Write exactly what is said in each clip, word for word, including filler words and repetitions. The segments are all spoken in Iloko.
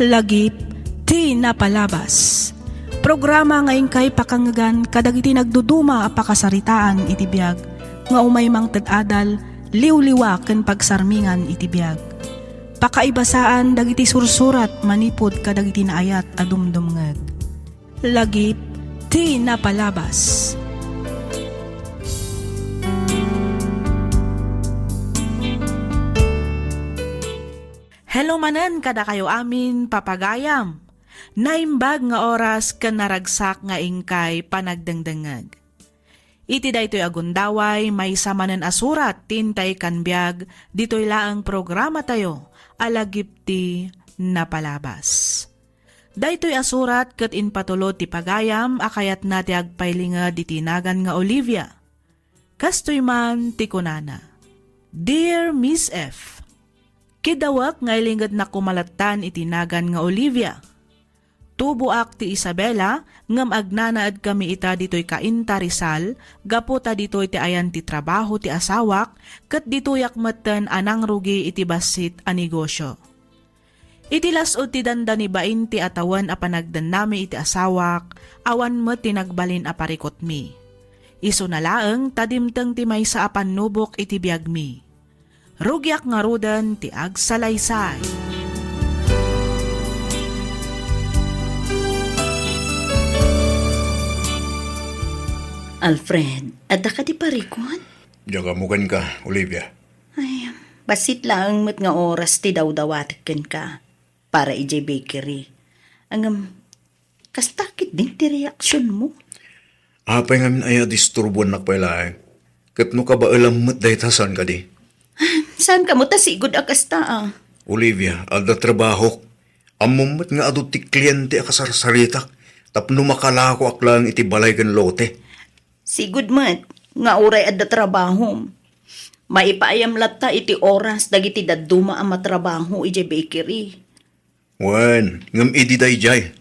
Lagip ti napalabas. Programa nga inkay pakangngegan kadagiti nagduduma a pakasaritaan iti biag nga umay mangted adal, liwliwa ken pagsarmingan iti biag. Pakaibasaan dagiti sursurat manipud kadagiti naayat a dumdumngeg. Lagip ti napalabas. Hello manen kadakayo amin, papagayam. Naimbag nga oras ken naragsak nga inkay panagdengdengngeg. Iti daytoy a gundaway, maysa manen a surat ti intay ikkan biag ditoy laeng programatayo a Lagip ti Napalabas. Daytoy a surat ket impatulod ti pagayam a kayatna ti agpailinged iti nagan nga Olivia. Kastoy man ti kunana, "Dear Miss F, kidawek nga ilingednak koma lattan iti nagan nga Olivia. Tuboak ti Isabela, ngem agnanaedkami ita ditoy Cainta, Rizal, gapu ta ditoy ti ayan ti trabaho ti asawak, ket ditoyak metten a nangrugi iti bassit a negosyo. Iti las-ud ti dandani bainte a tawen a panagdennami iti asawak, awan met ti nagbalin a parikutmi. Isuna laeng ta dimteng ti maysa a pannubok iti biagmi. Rugiak ngaruden ti agsalaysay." Alfred, adda kadi parikut? Diak ammo kenka, Olivia. Ay, bassit laeng met nga oras ti dawdawatek kenka para idiay bakery. Ngem, kasta ketdin ti reaksionmo? Apay ngamin aya a disturbuannak pay laeng? Ket no kabaelam met dayta, saan kadi? Saan kamo ta sigud a kasta, a? Olivia, adda trabahok. Ammom met nga adu ti kliente a kasarsaritak tapno makalakoak laeng iti balay ken lote. Sigud met nga uray adda trabahom, maipaayam latta iti oras dagiti dadduma a matrabaho idiay bakery. Wen, ngem idi daydiay,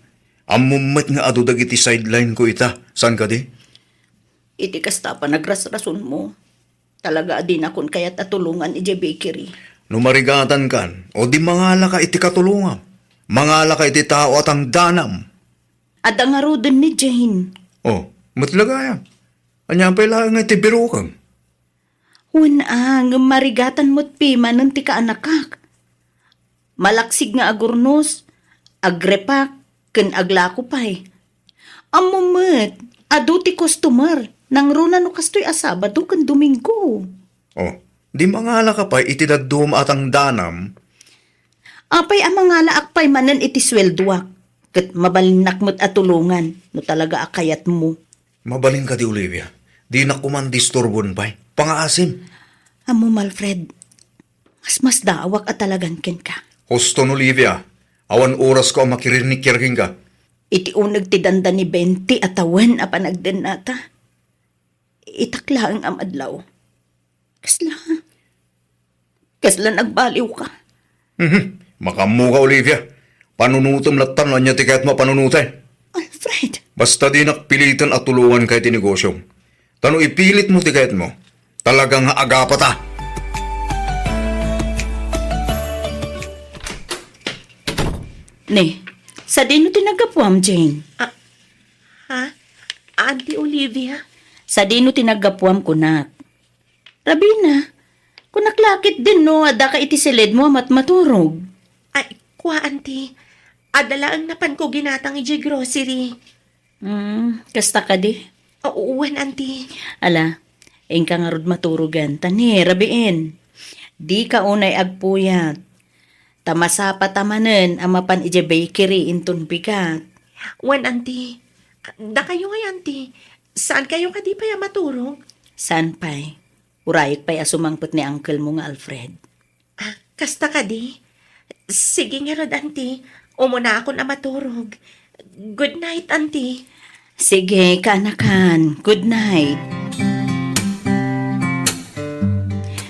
ammom met nga adu dagiti sideline ko ita, saan kadi? Iti kasta a panagrasrasonmo, talaga a dinakon kayat a tulongan idiay bakery. No marigatankan, o di mangalaka iti katulongam. Mangalaka iti tao a tangdanam. Adda ngaruden ni Jane. Oh, met la gayam. Ania pay laeng nga iti birokam? Wen a, ngem marigatan met pay manen ti kaanakak. Malaksig nga agurnos, agrepak, ken aglako pay. Ammom met, adu ti customer, nangruna no kastoy a Sabado ken Domingo. Oh, di mangalaka pay iti dadduma a tangdanam? Apay a mangalaak pay manen iti sueldoak, ket mabalinnak met a tulongan no talaga a kayatmo. Mabalin kadi, Olivia. Dinak koman disturboen pay. Pangaasim. Ammom, Alfred, masmasdaawak a talagan kenka. Huston, Olivia. Awan orasko a makirirnikkiar kenka. Iti uneg ti dandani bainte a tawen a panagdennata, itak laeng a madlaw. Kasla, kasla nagbaliwka. Mhm. Makaammoka, Olivia. Panunotem latta no ania ti kayatmo a panunoten. Alfred! Basta dinak piliten a tulonganka iti negosyom. Ta no ipilitmo ti kayatmo, talaga nga agapata. Ne, sadino ti naggapuam, Jane? Ah, ha? Auntie Olivia? Sadino ti naggapuam, kunak? Rabina, kunak la ketdin no addaka iti siledmo a matmaturog. Ay, kua, Auntie. Adda laeng napanko ginatang idiay grocery. Hmm, kasta kadi? Oo, wen, Auntie. Ala, inka ngarud maturogen, ta ni, rabiin. Dika unay agpuyat. Ta masapata manen a mapan idiay bakery inton bigat. Wen, Auntie. Dakayo ngay, Auntie. Saan kayo kadi pay a maturog? Saan pay? Urayek pay a sumangpet ni uncle mo nga Alfred. Ah, kasta kadi? Sige ngarud, Auntie. Umunaakon a maturog. Good night, Auntie. Sige, kaanakan. Good night.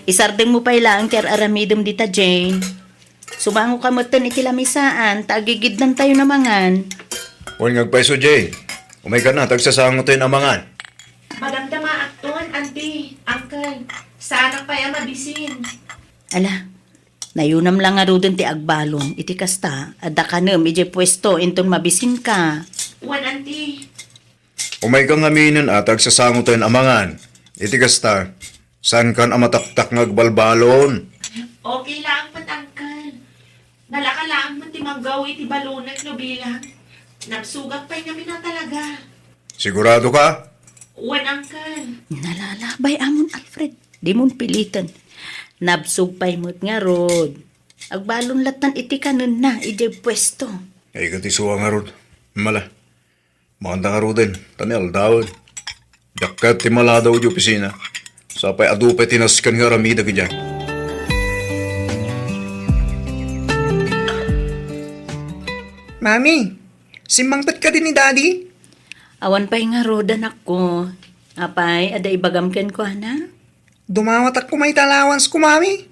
Isardengmo pay laeng ti ar-aramidem dita, Jane. Sumangoka metten iti lamisaan, ta agigidnantayon a mangan. Wen nga agpayso, Jane. Umayka na, ta agsasangotayon a mangan. Madamdamaakton, Auntie, Uncle. Saanak pay a mabisin. Ala, Nayunam la ngaruden ti agbalon. Iti kasta, adda kanem idiay puesto inton mabisinka. Wen, anti. Umayka ngaminen a ta agsasangoten a mangan. Iti kasta, saankan a mataktak nga agbalbalon. Okay laeng met, uncle. Nalaka laeng met ti manggaw iti balonek no bilang. Nabsogak pay ngamin a talaga. Sigurado ka? Wen, uncle. Nalalabay amon, Alfred. Dimon piliten. Nabsog pay met ngarud. Agbalon lattan iti kanenna idiay puesto. Ay, ket isu a ngarud. Mala. Makanta ngaruden, ta ni aldawen. Dakket ti maladaw iti opisina. Sapay adu pay ti nasken nga aramidek idiay. Mami, simmangpet kadi ni Daddy? Awan pay ngarud, anakko. Apay, adda ibagam kenkuana? Dumawatak koma iti allowance ko, Mami.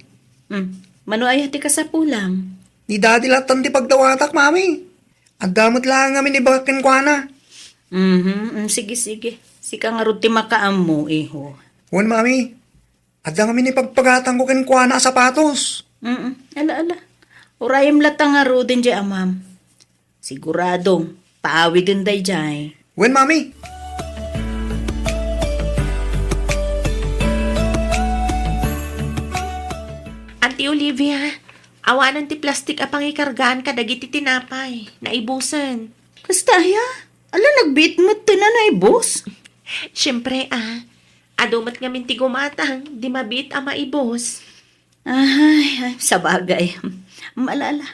Hmm. Mano aya ti kasapulam? Ni Daddy lattan ti pagdawatak, Mami. Adda met laeng ngamin ibagak kenkuana. Mhm, mm, sige, sige. Sika ngarud ti makaammo, iho. Wen, Mami. Adda ngamin ipagpagatangko kenkuana a sapatos. Mm, ala, ala. Urayem latta ngaruden diay amam. Sigurado, paawiden daydiay. Wen, Mami. Auntie Olivia, awanen ti plastik a pangikargaan kadagiti tinapay. Naibusen. Kasta aya? Ala, nagbiit met ti nanaibus? Siyempre, ah. Adu met ngamin ti gumatang, di mabiit a maibus. Ay, ay, sabagay. Ala, ala.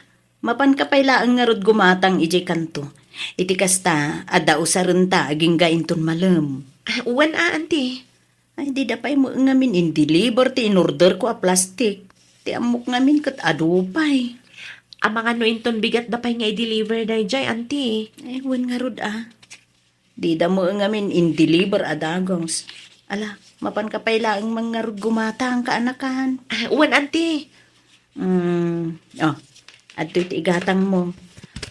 Mapanka pay laeng ngarud gumatang idiay kanto. Iti kasta, adda usarenta agingga inton malem. Ah, wen a, anti. Ay, dida pay met ngamin in-deliver ti in-orderko a plastik. Ti ammok ngamin ket adu pay. Amangan no inton bigatda pay nga i-deliver daydiay, anti. Ay, wen ngarud a. Dida met ngamin in-deliver a dagus. Ala, mapanka pay laeng man ngarud gumatang, kaanakan. Ah, wen, anti. Mm, oh, adtoy ti igatangmo.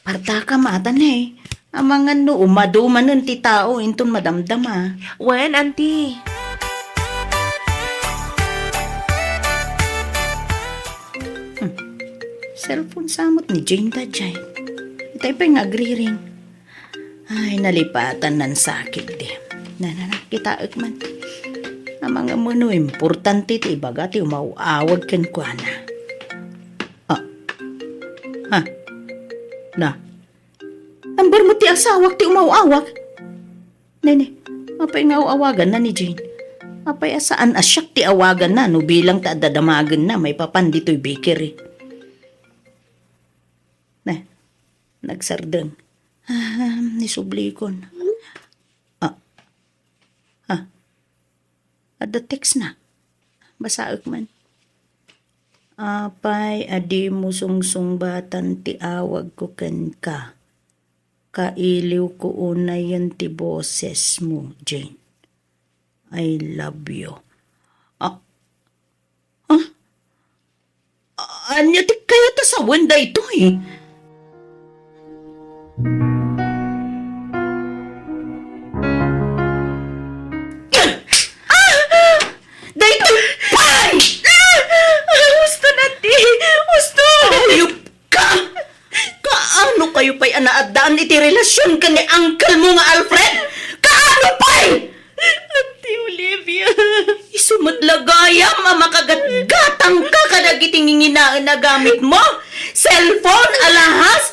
Partaka matan, eh. Amangan no umadu manen ti tao inton madamdama. Wen, anti. Hmm. Cellphone sa met ni Jane daydiay. Itay pay nga agriring. Ay, nalipatan nan sakit di. Na, na, na, kitaek man. Amangan no importante ti ibaga ti umaw-awag kenkuana. Ah. Ha? Na. Number met ti asawak ti umaw-awag? Nene, apay nga aw-awaganna ni Jane? Apay a saan a siak ti awaganna no bilang ta adda damagenna maipapan ditoy bakery? Ne, nagsardeng. Ah, ni sublikon. Ah. Ah. Adda text na. Basaek man. Apay a dimo sungsungbatan ti awagko kenka? Kailiwko unayen ti bosesmo, Jane. I love you. Ah, ah? Ania ti kayat a sawen daytoy? Ah! Daytoy pay! Ah! Husto, Auntie! Husto! Ayup ka! Kaano kayo pay a naaddaan iti relasyon ken ni uncle mo nga Alfred? Kaano pay? Auntie Olivia. Isu met la gayam a makagatgatang ka kadagiti nginginaen a gamit mo. Cellphone, alahas,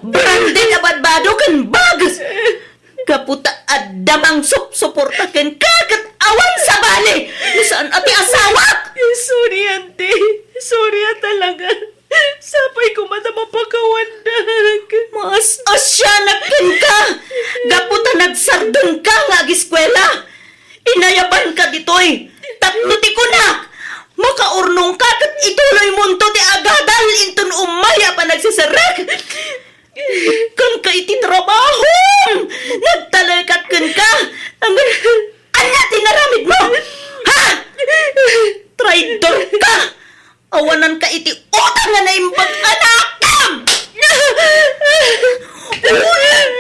branded a badbado ken bags. Gapu ta adda mangsupsuporta kenka ket awan sabali no saan a ti asawak. Sorry, Auntie. Sorry a talaga. Sapay koma ta mapakawandak. Maas-asianak kenka. Gapu ta nagsardengka nga agiskuela. Inayabanka ditoy. Tapno ti kunak, makaurnongka ket ituloymonto ti agadal inton umay a panagseserrek. Kenka iti trabahom, nagtalekak kenka. Ngem ania ti inaramidmo? Ha? Traidor ka! Awanan ka iti utang nga naimbag a naakam! Ulit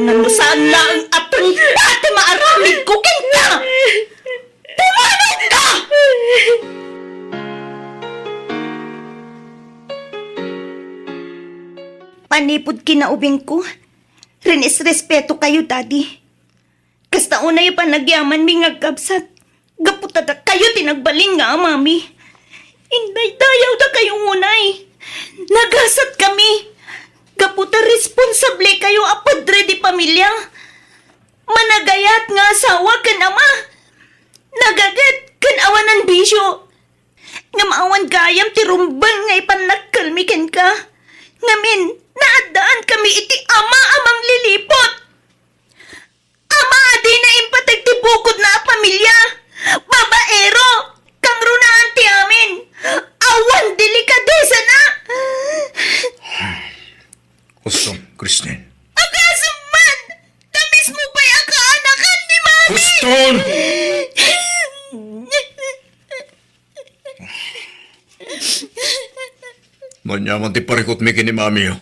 No saan laeng a tungpal ti maaramidko kenka! Pumanaw ka! Manipud kinaubingko, rinisrespetokayo, Daddy. Kasta unay a panagyamanmi nga agkabsat, gapu ta dakayo ti nagbalin nga amami. Indaydayawdakayo unay. Nagasatkami. Gapu ta responsable kayo a padre di pamilia. Managayat nga asawa ken ama. Nagaget ken awanan bisio. Ngem awan gayam ti rumbeng nga ipannakkelmi kenka. Ngamin, naaddankami iti ama a mangliliput. Ama a dina impateg ti bukodna a pamilia, babaero, kangrunaan ti amin. Awan delikadesana. Kustom, Christine. Agasem man, ta mismo pay a kaanakan ni Mami. Kustom! Ania man ti parikutmi ken ni Mamiyo?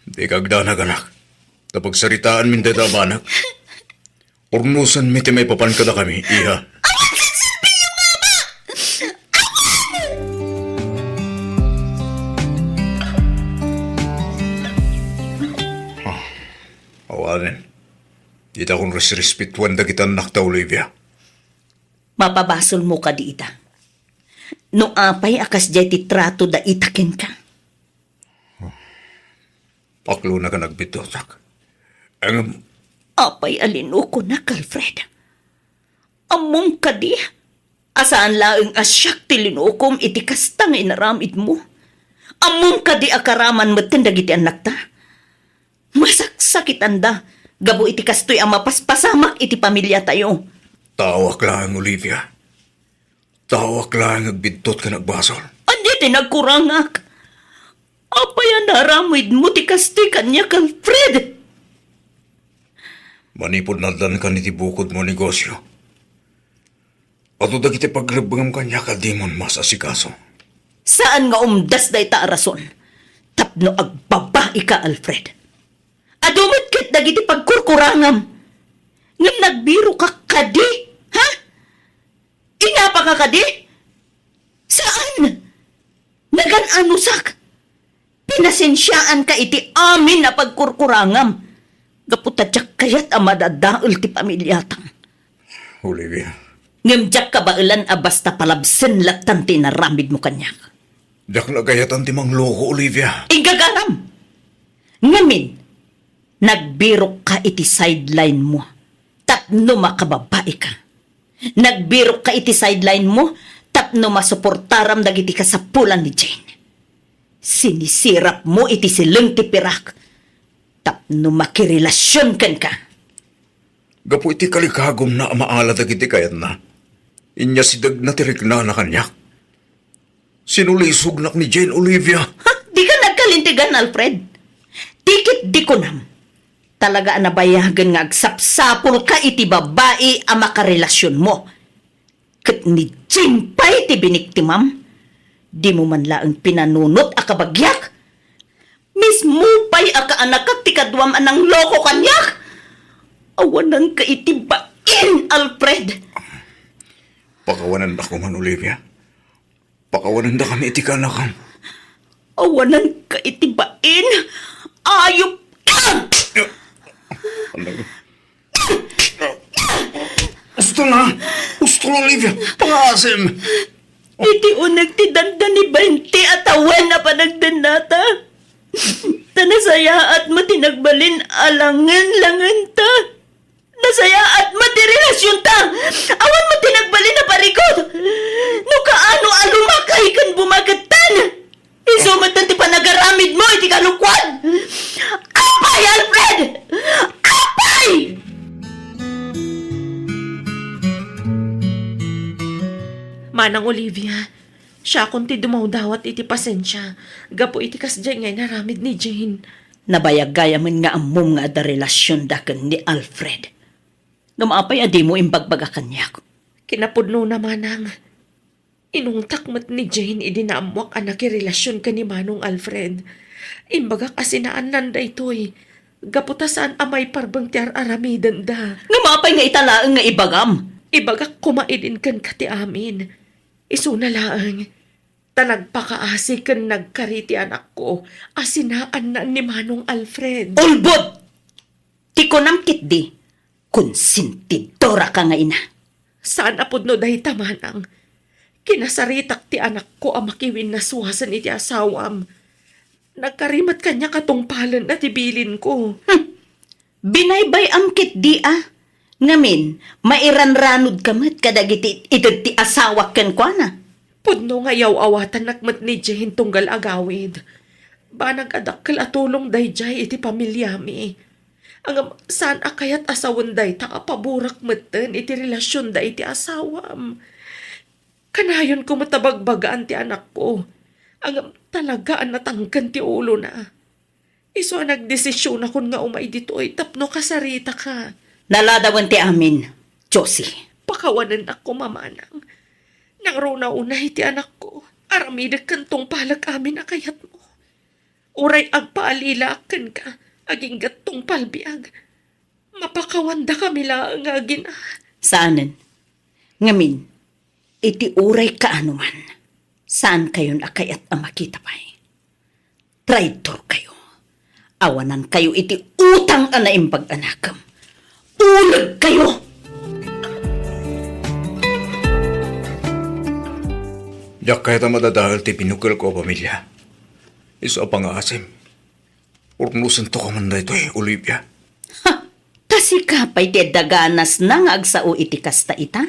Dika agdanag, anak. Ta pagsaritaanmin dayta a banag, urnosenmi ti maipapan kadakami, iha. Awan senserbiyo nga ama! Awan! Ah, awanen. Ditakon resrespetuan dagiti annakta, Olivia. Mapabasolmo kadi ita. No apay a kasdiay ti trato da ita kenka? Paklona ken agbiddutak. Ngem apay a linukonak, Alfred? Ammom kadi a saan laeng a siak ti linukom iti kasta nga inaramidmo? Ammom kadi a karaman metten dagiti annakta? Masaksakitanda gapu iti kastoy a mapaspasamak iti pamiliatayo. Taoak laeng, Olivia. Taoak laeng agbiddut ken agbasol. Ania ti nagkurangak? Apay a naramidmo ti kastoy kaniak, Alfred? Manipud naaddankan iti bukodmo a negosio, adu dagiti pagrebbengem kaniak a dimon maasikaso. Saan nga umdas dayta a rason tapno agbabaika, Alfred. Adu met ket dagiti pagkurkurangam. Ngem nagbirokak kadi, ha? Inapaka kadi? Saan? Nagan-anusak. Pinasensiaanka iti amin a pagkurkurangam. Gapu ta diak kayat a madadael ti pamiliatam. Olivia. Ngem diak kabaelan a basta palabsen lattan ti inaramidmo kaniak. Diak nagayatan ti mangloko, Olivia. Inggagaram! Ngamin, nagbirokka iti sideline mo tapno makababaika. Nagbirokka iti sideline mo tapno masuportaram dagiti kasapulan ni Jane. Sinisirap mo iti sileng ti pirak tapno makirelasion kenka. Gapu iti kalikagumna a maala dagiti kayatna, inyasidegna ti riknana kaniak. Sinulisognak ni Jane, Olivia. Ha? Dika nagkalintegan, Alfred. Ti ket di kunam, talaga a nabayagen nga agsapsapulka iti babai a makarelasionmo. Ket ni Jane pay ti biniktimam, dimo man laeng pinanunot a kabagiak. Mismo pay a kaanakak ti kaduam a nangloko kaniak. Awananka iti bain, Alfred. Pakawanandak man, Olivia. Pakawanandakami iti kaanakam. Awananka iti bain. Ayupka! Ano? Usto na! Usto na, Olivia! Pangasim! Iti uneg ti danda ni bainte a tawen a panagdannata. Ta nasayaat met ti nagbalin a langen-langenta. Nasayaat met ti relasionta. Awan met ti nagbalin a parikut. No kaano a lumakay ken bumagettan. Isu met ti panagaramidmo iti kalokoan. Apay, Alfred! Apay! Manang Olivia, siakon ti dumawdawat iti pasensia gapu iti kasdiay nga inaramid ni Jane. Nabayag gayamen nga ammom nga adda relasionda ken ni Alfred. Ngem apay a dimo imbagbaga kaniak? Kinapudnona, manang. Inungtak met ni Jane idi naammoak a nakirelasion ken ni Manong Alfred. Imbagak a sinaannan daytoy. gapu ta saan a maiparbeng ti ar-aramidenda. Ngem apay nga ita laeng nga ibagam? Ibagak koma idin kenka ti amin. Isuna laeng, ta nagpakaasi ken nagkari ti anakko a sinaanna ni Manong Alfred. Ulbod! Ti kunam ketdi, konsentidoraka nga ina. Saan a pudno dayta, manang. Kinasaritak ti anakko a makiwinnaswasen iti asawam. Nagkari met kaniak a tungpalenna ti bilinko. Hmm. Binaybay-am ketdi a. Ngamin, mairanranodka met kadagiti ited ti asawak kenkuana. Pudno nga iyaw-awatannak met ni Jane tunggal agawid. Banag a dakkel a tulong daydiay iti pamiliami. Ngem saan a kayat a sawen dayta a paburak metten iti relasionda iti asawam. Kanayonko met a bagbagaan ti anakko. Ngem talaga a natangken ti ulona. Isu a nagdesisionakon nga umay ditoy tapno kasaritaka. Naladawen ti amin, Josie. Pakawanennak koma, manang. Nangruna unay ti anakko. Aramidek ken tungpalek amin a kayatmo. Uray agpaalilaak kenka, agingga tungpal biag. Mapakawandakami laeng nga agina. Saanen. Ngamin, iti uray kaano man, saankayon a kayat a makita pay. Traidorkayo. Awanankayo iti utang a naimbag a nakem. Ulegkayo! Diak kayat a madadael ti binukelko a pamilia. Isu a pangaasim. Urnosento ka man daytoy, Olivia. Ha! Ta sika pay ti adda ganasna nga agsao iti kasta ita?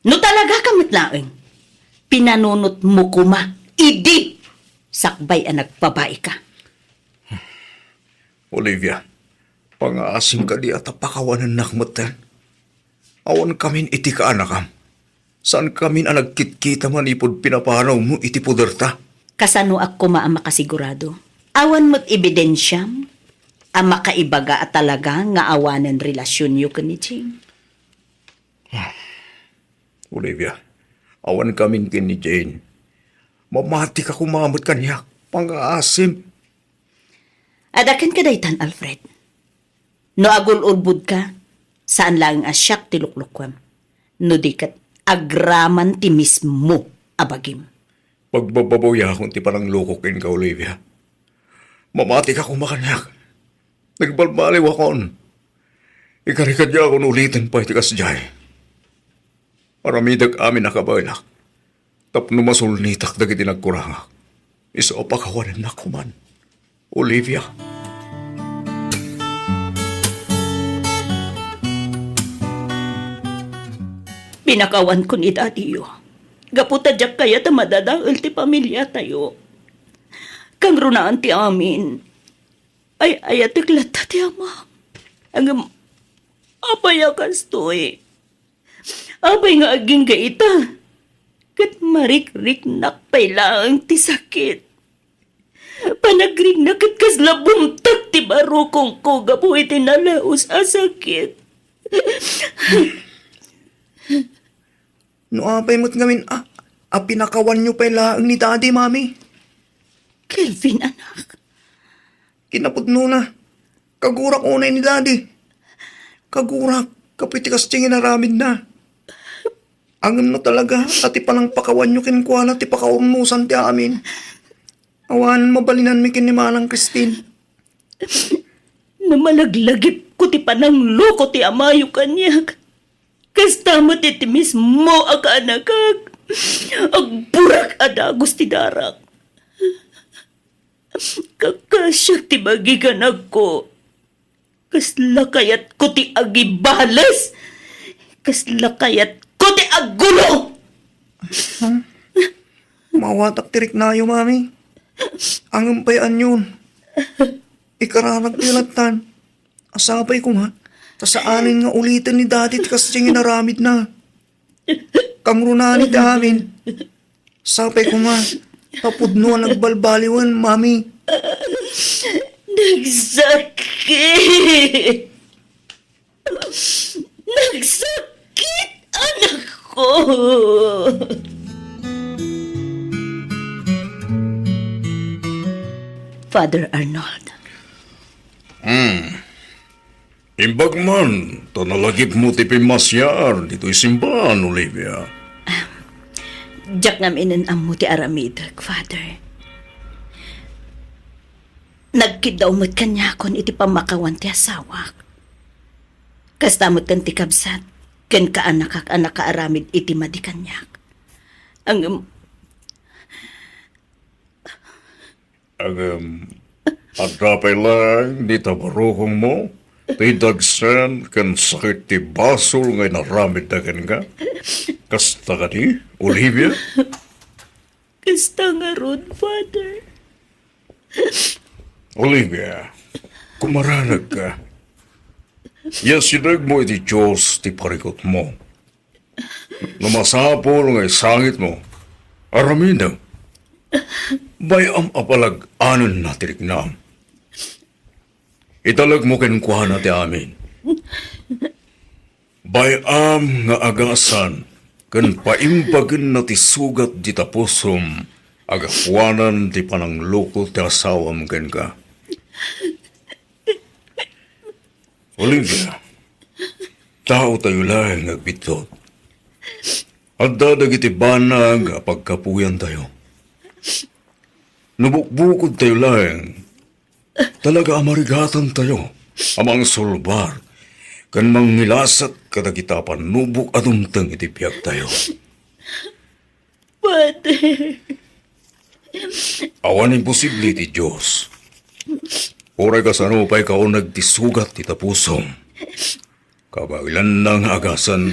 No talagaka met laeng, pinanunotmo koma idi sakbay a nagbabaika. Olivia, pangaasim kadi a ta pakawanennak metten? Awan kamin iti kaanakam. Saan kamin a nagkitkita manipud pinapanawmo iti poderta. Kasanoak koma a makasigurado? Awan met ebidensiam a makaibaga a talaga nga awanen relasionyo ken ni Jane? Olivia, awan kamin ken ni Jane. Mamatika koma met kaniak, pangaasim. Adda kenka daytan, Alfred. No agul-ulbodka, saan laeng a siak ti luklukuem. No di ket, agraman ti mismo a bagim. Pagbabbabawyaakon ti pananglukok kenka, Olivia. Mamatika koma kaniak. Nagbalbaliwakon. Ikarikadiakon uliten pay ti kasdiay. Aramidek amin a kabaelak tapno masulnitak dagiti nagkurangak. Isu a pakawanennak koman, Olivia. Pinakawanko ni Daddy-yo gapu ta diak kayat a madadael ti pamiliatayo. Kangrunaan ti amin, ay-ayatek latta ti amam. Ngem apay a kastoy? Apay nga agingga ita? Ket marikriknak pay laeng ti sakit. Panagriknak ket kasla bumtag ti barukongko gapu iti nalaus a sakit. No apay met ngamin a, a pinakawanyo pay laeng ni Daddy, Mami? Kelvin, anak. Kinapudnona, kagurak unay ni Daddy. Kagurak, gapu iti kasdi nga inaramidna. Ngem no talaga a ti panangpakawanyo kenkuana ti pakaurnosan ti amin, awan mabalinanmi ken ni Manang Christine. No malaglagipko ti panangloko ti amayo kaniak, kasta met iti mismo a kaanakak, agburak a dagus ti darak. Kakasiak ti magiganagko. Kasla kayatko ti agibales. Kasla kayatko ti aggulo. Mawatak ti riknayo, Mami. Ngem pay anian, ikaranak ti lattan. Sapay koma, ta saanen nga uliten ni Daddy ti kasdi nga inaramidna. Kangrunaan ti amin. Sapay koma, ta pudno a nagbalbaliwen, Mami. Nagsakit! Nagsakit, anakko! Father Arnold, Hmm. Imbag man, ta nalagipmo ti pimmasiar ditoy simbaan, Olivia. Diak ngamin ammo ti aramidek, Father. Nagkiddaw met kaniakon iti pammakawan ti asawak. Kasta met ken ti kabsat, ken kaanakak a nakaaramid iti madi kaniak. Ngem, Ngem, adda pay laeng dita barukongmo ti dagsen ken sakit ti basol nga inaramidda kenka. Kasta kadi, Olivia? Kasta ngarud, Father. Olivia, kumaranegka. Yasidegmo iti Dios ti parikutmo. No masapul nga isangitmo, aramidem. Bay-am a palag-anenna ti riknam. Italekmo kenkuana ti amin. Bay-am nga agasan ken paimbagenna ti sugat dita pusom a gapuanan ti panangloko ti asawam kenka. Olivia, taotayo laeng nga agbiddut. Adda dagiti banag a paggapuyantayo. No bukbukodtayo laeng, talaga a marigatantayo a mangsulbar ken mangngilasak kadagita a pannubok a dumteng iti biagtayo. Father. Awan imposible iti Dios. Uray kasano pay kauneg ti sugat ti tapusom, kabaelanna nga agasan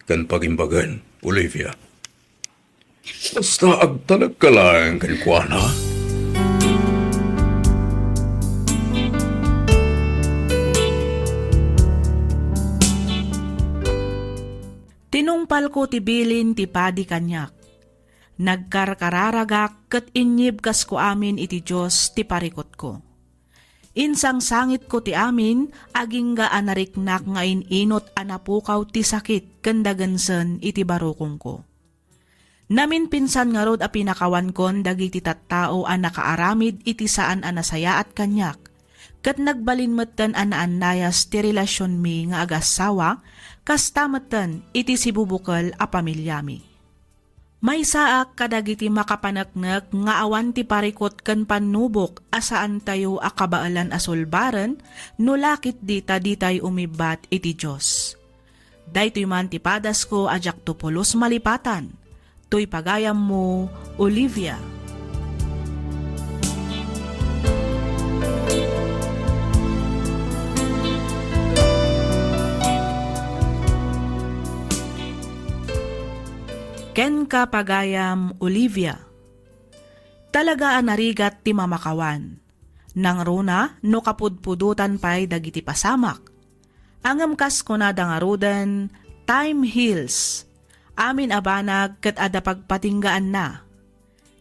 ken pagimbagen, Olivia. Basta agtalekka laeng kenkuana. Tinungpalko ti bilin ti padi kaniak. Nagkarkararagak ket inyibkasko amin iti Dios ti parikutko. Insangsangitko ti amin, agingga a nariknak nga in-inut a napukaw ti sakit ken dagensen iti barukongko. Naminpinsan ngarud a pinakawankon dagiti tattao a nakaaramid iti saan a nasayaat kaniak, ket nagbalin metten a naannayas ti relasionmi nga agassawa, kasta metten iti sibubukel a pamiliami. Maysaak kadagiti makapaneknek nga awan ti parikut ken pannubok a saantayo a kabaelan a sulbaren no la ketdi ta ditay umibbat iti Dios. Daytoy man ti padasko a diakto pulos malipatan. Toy pagayammo, Olivia. Kenka, pagayam Olivia. Talaga a narigat ti mamakawan. Nangruna no kapudpudotan pay dagiti pasamak. Ngem kas kunada ngaruden, "Time heals." Amin a banag ket adda pagpatinggaanna.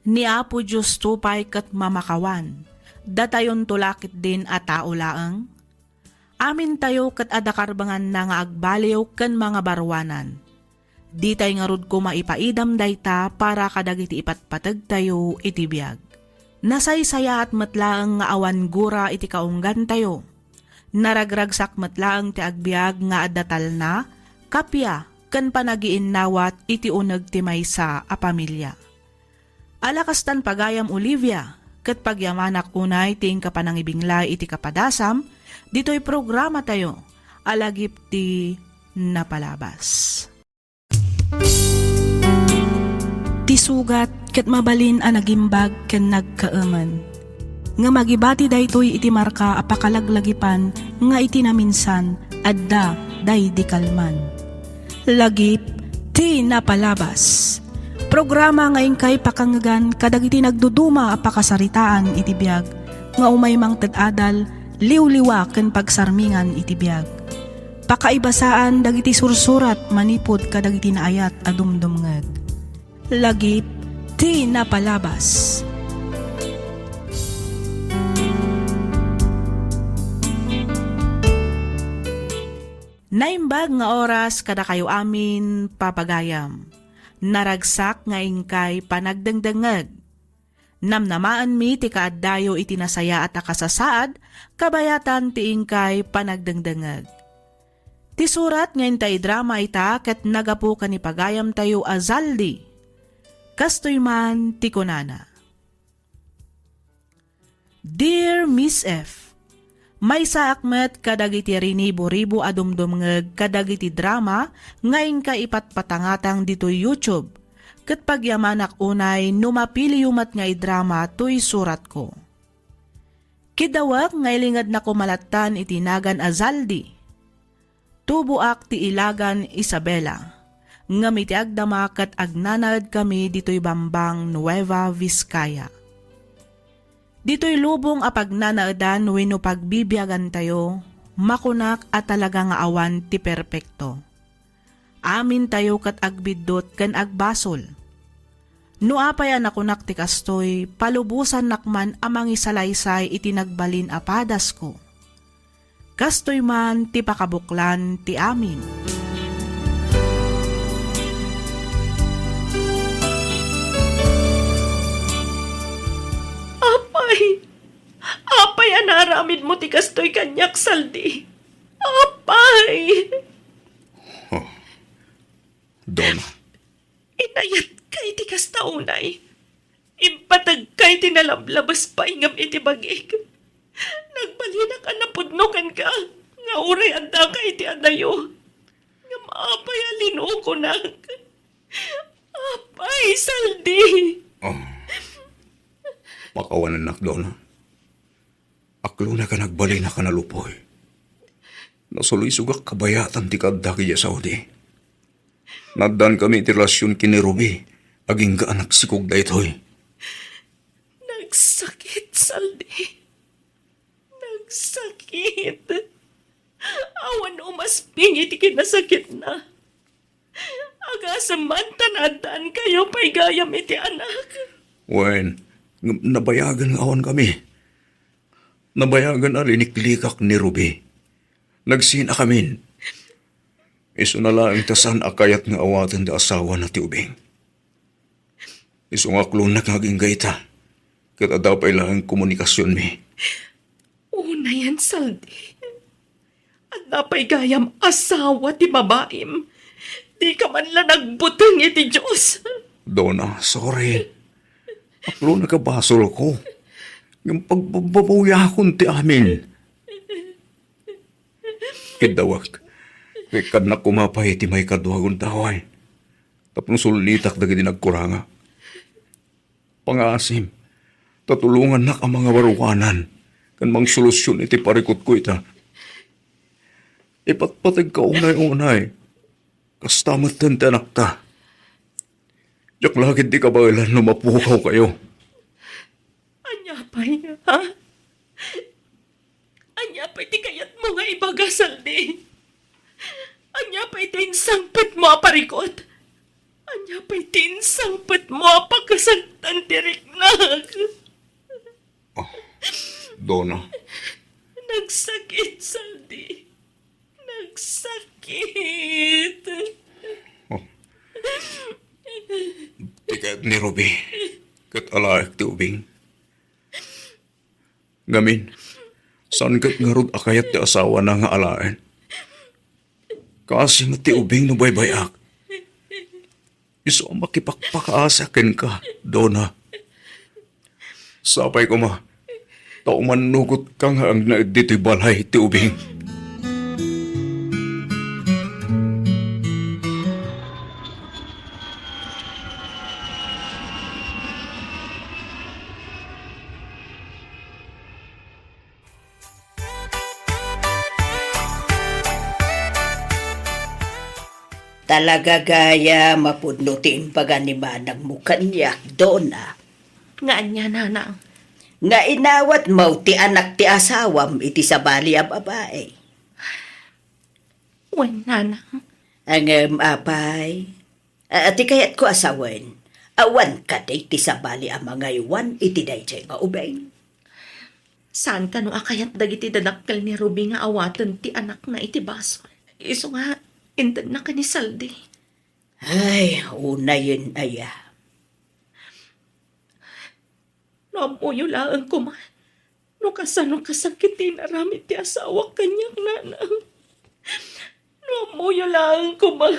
Ni Apo Diosto pay ket mamakawan. Datayonto la ketdin a tao laeng. Amintayo ket adda karbenganna nga agbaliw ken mangabaruanan. Ditay ngarud koma ipaidam dayta para kadagiti ipatpategtayo iti biag. Nasaysayaat met laeng nga awan gura iti kaunggantayo. Naragragsak met laeng ti agbiag nga adda talna, kappia, ken panagiinnawat iti uneg ti maysa a pamilia. Ala kastan pagayam Olivia, ket pagyamanak unay ti inka panangibinglay iti kapadasam ditoy programatayo a lagip ti napalabas. Ti sugat ket mabalin a nagimbag ken nagkaemen. Ngem agibati daytoy iti marka a pakalaglagipan nga iti naminsan adda daydi kalman. Lagip ti napalabas. Programa nga inkay pakangegan kadagiti nagduduma a pakasaritaan iti biag nga umay mangted adal, liwliwa ken pagsarmingan iti biag. Pakaibasaan dagiti sursurat manipud kadagiti naayat a dumdumngeg. Lagip ti napalabas. Naimbag nga oras kadakayo amin, papagayam. Naragsak nga inkay panagdengdengngeg. Namnamaenmi ti kaaddayo iti nasayaat a kasasaad, kabayatan ti inkay panagdengdengngeg. Ti surat nga inta idrama ita ket nagapu ken ni pagayamtayo a Zaldi. Kastoy man ti kunana. Dear Miss F, maysaak met kadagiti rinibo-ribo a dumdumngeg kadagiti drama nga inka ipatpatangatang ditoy YouTube, ket pagyamanak unay no mapiliyo met nga idrama toy suratko. Kidawek nga ilingednako malattan iti nagan a Zaldi. Tuboak ti Ilagan, Isabela, ngem iti agdama ket agnanaedkami ditoy Bambang, Nueva Vizcaya. Ditoy lubong a pagnanaedan wenno pagbibiagantayo, makunak a talaga nga awan ti perpekto. Amintayo ket agbiddut ken agbasol. No apay a nakunak ti kastoy, palubosannak man a mangisalaysay iti nagbalin a padasko. Kastoy man ti pakabuklan ti amin. Apay, apay a naaramidmo ti kastoy kaniak, Zaldi? Apay! Oh, Donna. Inayatka iti kasta unay. Impategka iti nalablabas pay ngem iti bagik. Nagbalinak a napudno kenka nga uray addaka iti adayo. Ngem apay a linukonak? Apay, Zaldi! Oh. Pakawanennak, Donna. Aklonek a nagbalinak a nalupoy. Nasuloysogak kabayatan ti kaaddak idiay Saudi. Naaddankami iti relasion ken ni Ruby, agingga a nagsikog daytoy. Nagsakit, Zaldi. Nagsakit. Awan umasping iti kinasakitna. Agasem man ta naaddaankayo pay gayam iti anak. Wen, ngem nabayagen nga awankami. Nabayagen a liniklikak ni Ruby. Nagsinakamin. Isuna laeng ta saan a kayat nga awaten ti asawana ti ubing. Isu nga aklonek nga agingga ita, ket adda pay laeng komunikasionmi. Unayen, Zaldi. Adda pay gayam asawa ti babaim. Dika man la nagbuteng iti Dios. Donna, sorry. Aklonek a basolko. Ngem pagbababawiakon ti amin. Kiddawek, ket ikkannak koma pay ti maikadua a gundaway tapno sulnitak dagiti nagkuranga. Pangaasim, ta tulongannak a mangawaruanan ken mangsolusion iti parikutko ita. Ipatpategka unay-unay, kasta metten ti anakta. Diak la ketdi kabaelan no mapukawkayo. Ania pay, ha? Ania pay ti kayatmo nga ibaga, Zaldi? Ania pay ti insangpetmo a parikut? Ania pay ti insangpetmo a pakasaktan ti riknak? Oh, Donna. Nagsakit, Zaldi. Nagsakit. Oh. Ti kayat ni Ruby, ket alaek ti ubing. Ngamin, saan ket ngarud a kayat ti asawana nga alaen? Kaasi met ti ubing no baybay-ak. Isu a makipakpakaasiak kenka, Donna. Sapay koma, ta umannugotka nga agnaed ditoy balay ti ubing. Talaga gayam a pudno ti imbaga ni manangmo kaniak, Donna. Nga ania, nanang? Nga inawatmo ti anak ti asawam iti sabali a babai. Wen, nanang. Ngem apay, a, ti kayatko a sawen, awan kadi ti sabali a mangaywan iti daydiay nga ubing? Saan kano a kayat dagiti dadakkel ni Ruby nga awaten ti anakna iti basol? Isu nga, intedna ken ni Zaldi. Ay, unayen aya. No ammoyo laeng koma, no kasano kasakit ti inaramid ti asawak kaniak, nanang. No ammoyo laeng koma.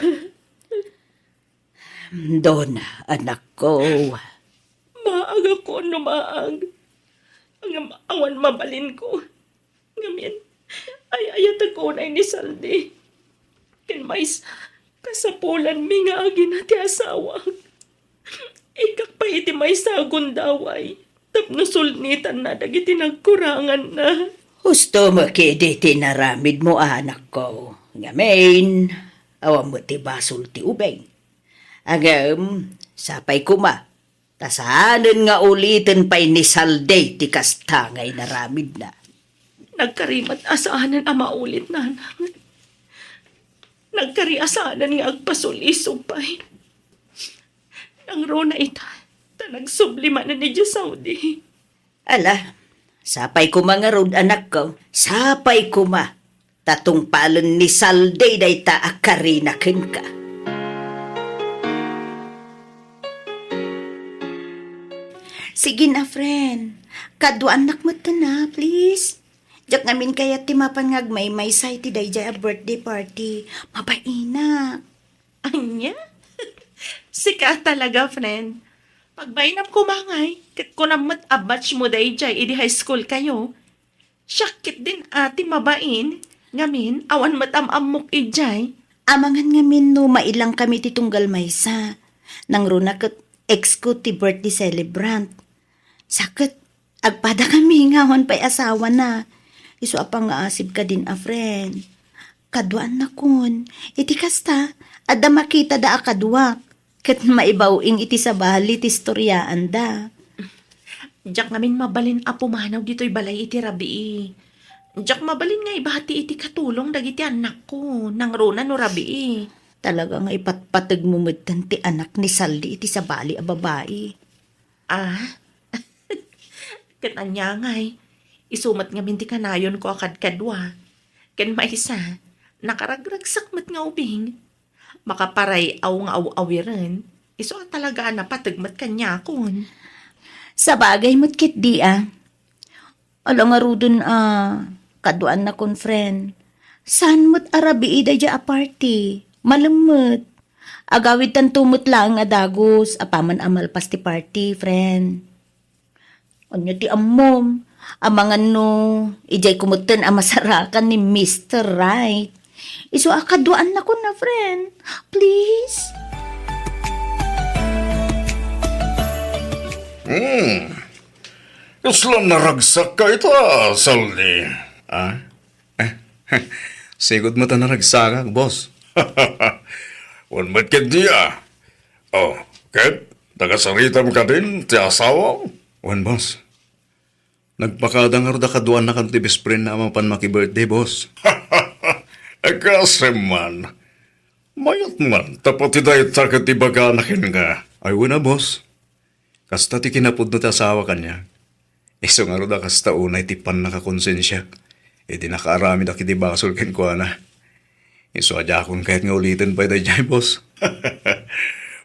Dona, anakko. Maag ako no maag. Ngem awan mabalinko. Ngamin, ay-ayatek unay ni Saldi. Ken maysa, kasapulanmi nga agina ti asawak. Ikkak pay iti maysa a gundaway tapno sulnitanna dagiti nagkuranganna. Husto met idi ti inaramidmo, anakko. Ngamin, awan met ti basol ti ubing. Ngem, sapay koma, ta saanen nga uliten pay ni Saldi ti kasta nga inaramidna. Nagkari met a saanen a maulit, nanang. Nagkari a saanen nga agpasulisog pay. Nangruna ita, ta nagsubli manen idiay Saudi. Ala, sapay koma ngarud, anakko. Sapay koma. Ta tungpalen ni Saldi dayta a karina kenka. Sige na, friend. Kaduaannak met na, please. Diak ngamin kayat ti mapan nga agmaymaysa iti daydiay a birthday party. Mabainak. Ania? Sika talaga, friend. Pagbainam koma ngay, ket kunam met a batch mo daydiay idi high school kayo. Siak ketdin a ti mabain, ngamin, awan met am-ammok idiay. Amangan ngamin no mailangkami ti tunggal maysa. Nangruna ket ex ko ti birthday celebrant. Sa ket, agpadakami nga awan pay asawana. Isu a pangngaasib kadin a friend. Kaduaannakon. Iti kasta, adda makitada a kaduak. Ket maibaw-ing iti sabali ti istoriaanda. Diak ngamin mabalin a pumanaw ditoy balay iti rabii. Diak mabalin nga ibati iti katulong dagiti annakko, nangruna no rabii. Talaga nga ipatpateg mo metten ti anak ni Saldi iti sabali a babai. Ah? Ket ania ngay, isu met ngamin ti kanayonko a kadkadua. Ken maysa, nakaragragsak met nga ubing. Makaparay-aw nga aw-awiren, isu a talaga a napateg met kaniakon. Sabagay met ketdi a. Ala ngaruden a, kaduaannakon, friend. Saan met a rabii daydiay a party? Malem met. Agawidtanto met laeng a dagus apaman a malpas ti party, friend. Ania ti ammom? Amangan no, idiay ko metten a masarakan ni Mister Right. Isu a kaduaannakon a friend. Please? Hmm. Kasla naragsak ka ita, Saldi. Ah? Sigud met a naragsakak, boss. Wen met ketdi a. Oh, ket nakasaritam kadin ti asawam? Wen, boss. Nagpakada ngarud a kaduaannakan ti best friend na a mapan maki-birthday, boss. Kasim man. Mayat man, ta pati dayta ket ibagana kenka. Ay, wen a, boss. Kasta ti kinapudno ti asawa kaniak. Isu ngarud a kasta unay ti pannakakonsensiak idi nakaaramidak iti basol kenkuana. Isu a diakon kayat nga uliten pay daydiay, boss.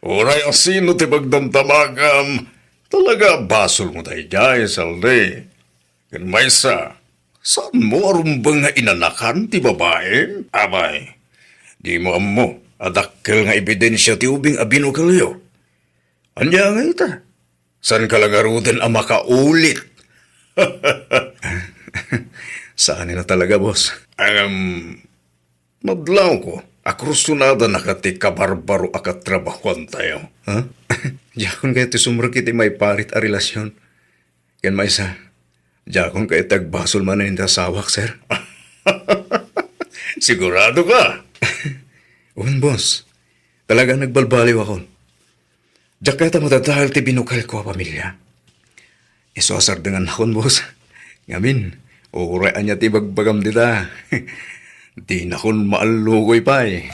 Uray a sino ti pagdamdamagam, talaga a basolmo daydiay, Saldi. Ken maysa, saanmo a rumbeng nga inanakan ti babaim? Abay, dimo ammo a dakkel nga ebidensia ti ubing a binukelyo. Ania ngay ita? Saanka la ngaruden a makaulit? Saanen a talaga, boss. Ngem, madlawko a kursonadanaka ti kabarbaro a katrabahuantayo. Ha? Diakon kayat ti sumrek iti maiparit a relasyon. Ken maysa, diakon kayat ti agbasol manen iti asawak, sir. Sigurado ka? Wen, boss. Talaga a nagbalbaliwakon. Diak kayat a madadael ti binukelko a pamilia. Isu a sardengannakon, boss. Ngamin, uray ania ti ibagbagam dita. Dinakon maallukoy pay.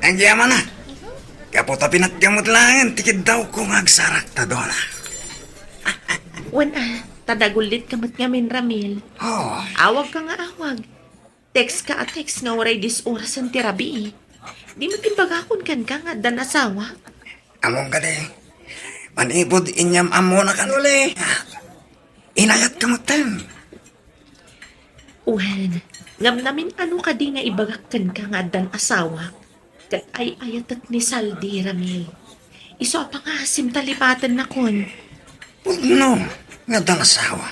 Agyamana, gapu ta pinatgam met laengen ti kiddawko nga agsarak ta, Dona. Wen, ah, ta nagullitka met ngamin, Ramil. Oh. Awagka nga awag. Text ka a text nga uray dis orasen ti rabii. Di met imbagakon kenka nga addan asawa? Ammom kadi, manipud inyam-ammona kan uli, inayatka metten. Wen, ngem namin-ano kadi nga ibagak kenka nga addan asawa? Ket ay-ayatek ni Saldi, Ramil. Isu a pangaasim ta lipatennakon. Pudno nga addan asawa.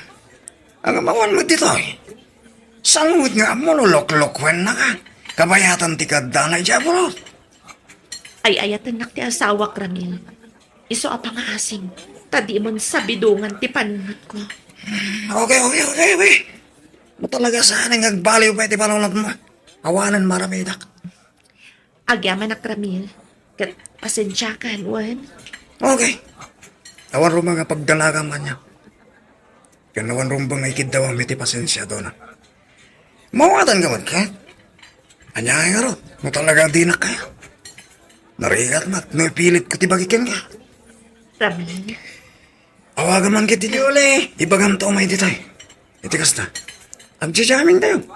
Agamawan met ditoy. Saan met nga ammo no loklokuennaka? Kabayatan ti kaddana idiay abroad. Ay-ayatennak ti asawak, Ramil. Isu a pangaasim, ta dimon sabidongan ti panunotko. Okay, okay, okay, okay. No talaga saan nga agbaliw pay ti panunotmo, awanen maramidak. Agyamanak, Ramil. Ket pasensiakan, wen? Okay. Awan ruma nga pagdalagam kaniak. Ken awan rumbeng nga ikiddawam iti pasensia, Dona. Mawatanka met ket? Ania ngay ngarud, no talaga dinak kaya? Narigat met no ipilitko ti bagi kenka. Ramil. Awagam man ket ti Yuli. Ibagamto umay ditoy. Iti kasta, agjajamintayo.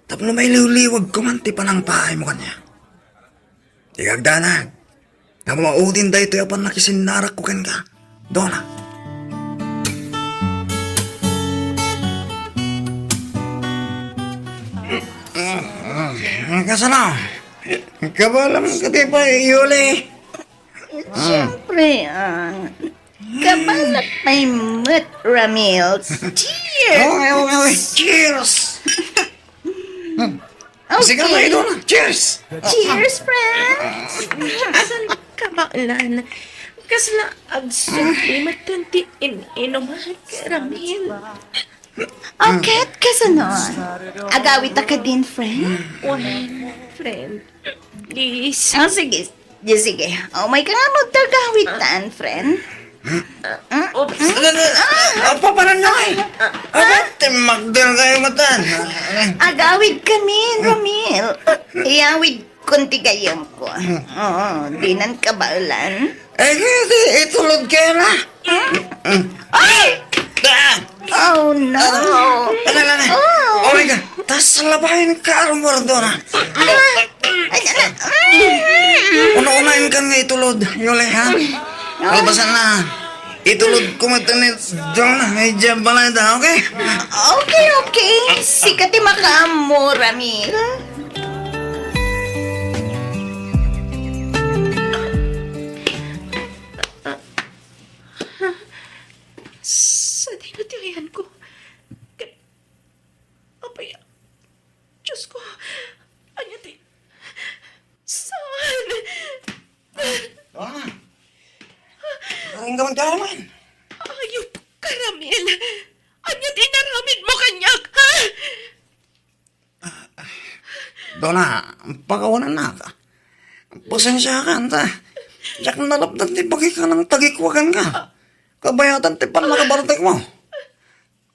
Tapno mailiwliwagko man ti panangpaaymo kaniak. Ti kagdanag, nga maudin daytoy a pannakisinnarek ko kenka, Dona. Kasano? Kabaelam kadi pay, Yuli? Siyempre, ah. Kabaelak pay met, Ramil. Cheers! Okay, okay, okay. Cheers! Hmm. Okay. Sige, Dona. Cheers! Cheers, friends! Saan ka ba, Lan? Kasla agsuklimat ti in-inuman, Ramil. Okay, kasano? Agawid ta kadin, friend? Wen, friend. Please. Ah, sige. Di, sige. Umay ka nga magtagawid tan, friend. Oops. Apa, parang na eh. Apa, timakdal kayo matan. Agawid kami, Ramil. Iyawid kun ti gayam ko. Oo, dinan kabaelan. Eh, kaya di, itulod kayo na. Ay! Ah! Oh, no. Ano, ano, ano? Oh. Oh my God. Tas labayan ka, Armor, Dona. Ah! Ay, ala. Una-unain ka nga itulod, Yuli, ha? Kalpasan na. Itulod ko met ni Dona, ay diyan pala ito, okay? Okay, okay. Sika ti makaammo, Ramil. Sadino ti ayanko? Ket, apay, Diyos ko, ania ti, saan? Ah, karinggam ka naman. Ayup ka, Ramil. Ania ti inaramidmo kaniak, ha? Dona, pakawanannak. Pasensiakan ta. Diak nalapdan ti bagik a nangtagikua kenka. Kabayatan ti pannakabartekmo.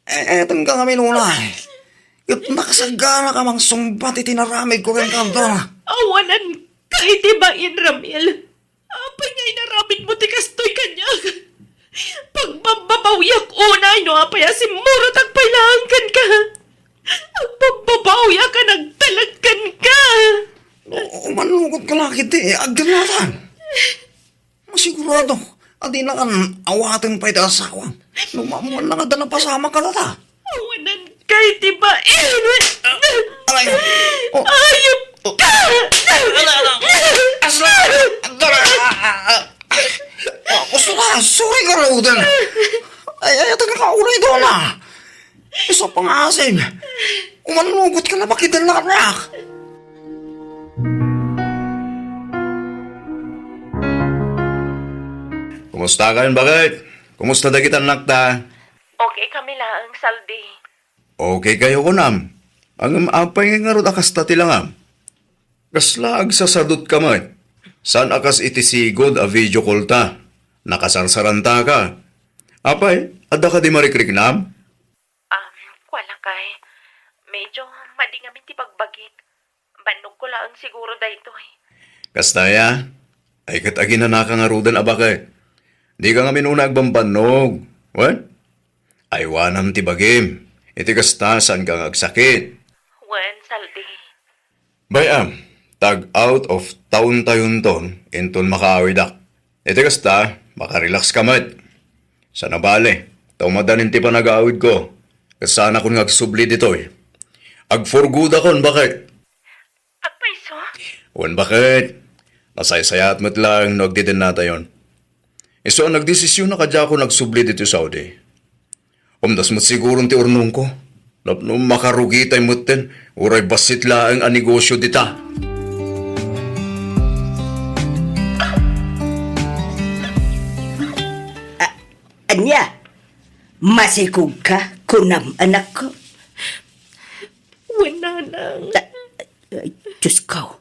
Eh, etenka ngamin unay. Ket nakasagana ka mangsungbat iti naramidko kenka, Dona. Awanan ka iti bain, Ramil. Apay nga inaramidmo ti kastoy kaniak? Pagbabbabawiak unay no apay a simmurotak pay laeng kenka. Agbabbabawiak a nagtalek kenka. No, manlugod ka la ket agdennatan. Masigurado a dinaka awaten pay ti asawam. No maammoanna nga adda napasamak kadata. Awanan ka iti bain. Aray. Oh. Ayup ka! Ala, ala. Asla! Dara! Ah, gusto na, sorry ka, Roden. Ay, ay, taga ka, uray, Dona. Isu a pangaasim. Umannugot ka na, bakit na anak? Kumusta kayon, bakit? Kumusta dagiti annakta? Okay kami laeng, Saldi. Okay kayo, kunam. Ngem apay nga ngarud a kasta ti langam? Kasla agsasadut ka met? Saan a kas iti sigud a video call ta? Nakasarsaranta ka. Apay, adda kadi marikriknam? Um, wala kay. Medyo madi ngamin ti bagbagik. Bannogko laeng siguro daytoy. Kasta ya? Ay ket aginanaka ngaruden a baket. Dika ngamin unay agbambannog. Wen? Aywanam ti bagim. Iti kasta, saanka nga agsakit. Wen, Saldi. Bay-am, Ag-out of town tayonton inton makaawidak. Iti kasta, makarelax ka met. Saan a bale, ta umadanin ti panagawidko. Ket saanakon nga agsubli ditoy. Agforgodakon, baket. Agpayso? Wen, baket. Nasaysayaat met laeng no agdidennatayon. Isu a nagdesisiona a diakon agsubli ditoy Saudi. Umdas met siguron ti urnongko. Tapno makarugitay metten, uray bassit laeng a negosio dita. A-, ania? Masikogka, kunam, anakko? Wen, nanang. Ta-, ay, Diyos ko.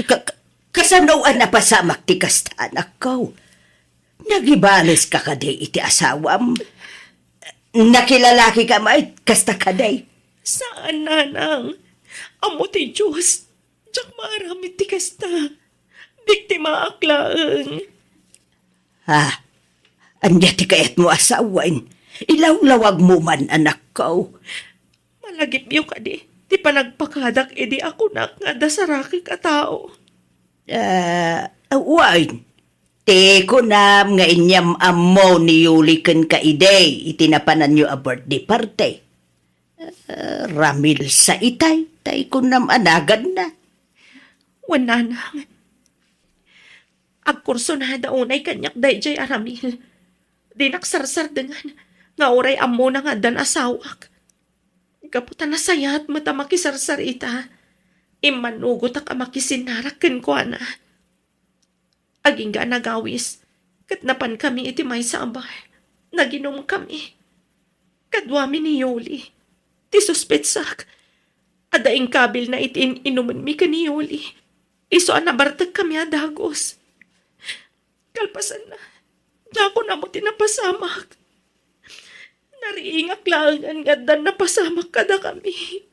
Ka-, ka-, kasano a napasamak ti kasta, anakko? Nagibales ka kadi iti asawam? Nakilalaki ka met kasta kadi? Saan, nanang. Ammo ti Diyos, diak maaramid ti kasta. Biktimaak laeng. Ha? Ania ti kayatmo a sawen? Ilawlawagmo man, anakko. Malagipyo kadi ti panagpakadak idi a kunak nga adda sarakek a tao? Ah, wen. Ti kunam nga inyam-ammo ni Yuli kenka idi iti napananyo a birthday party. Ah, Ramil sa itay, tay kunam a naganna. Wen, nanang. Agkursunada unay kaniak daydiay a Ramil. Dinak sarsardengan nga uray ammona nga addan asawak. Gapu ta nasayaat met a makisarsar ita, immanugotak a makisinnarak kenkuana. Agingga a nagawis, ket napankami iti maysa a bar. Naginumkami. Kaduami ni Yuli. Ti suspetsak, adda inkabilna iti in-inumenmi ken ni Yuli. Isu a nabartekkami a dagus. Kalpasanna, diakon ammo ti napasamak. Nariingak laengen nga addan napasamak kadakami.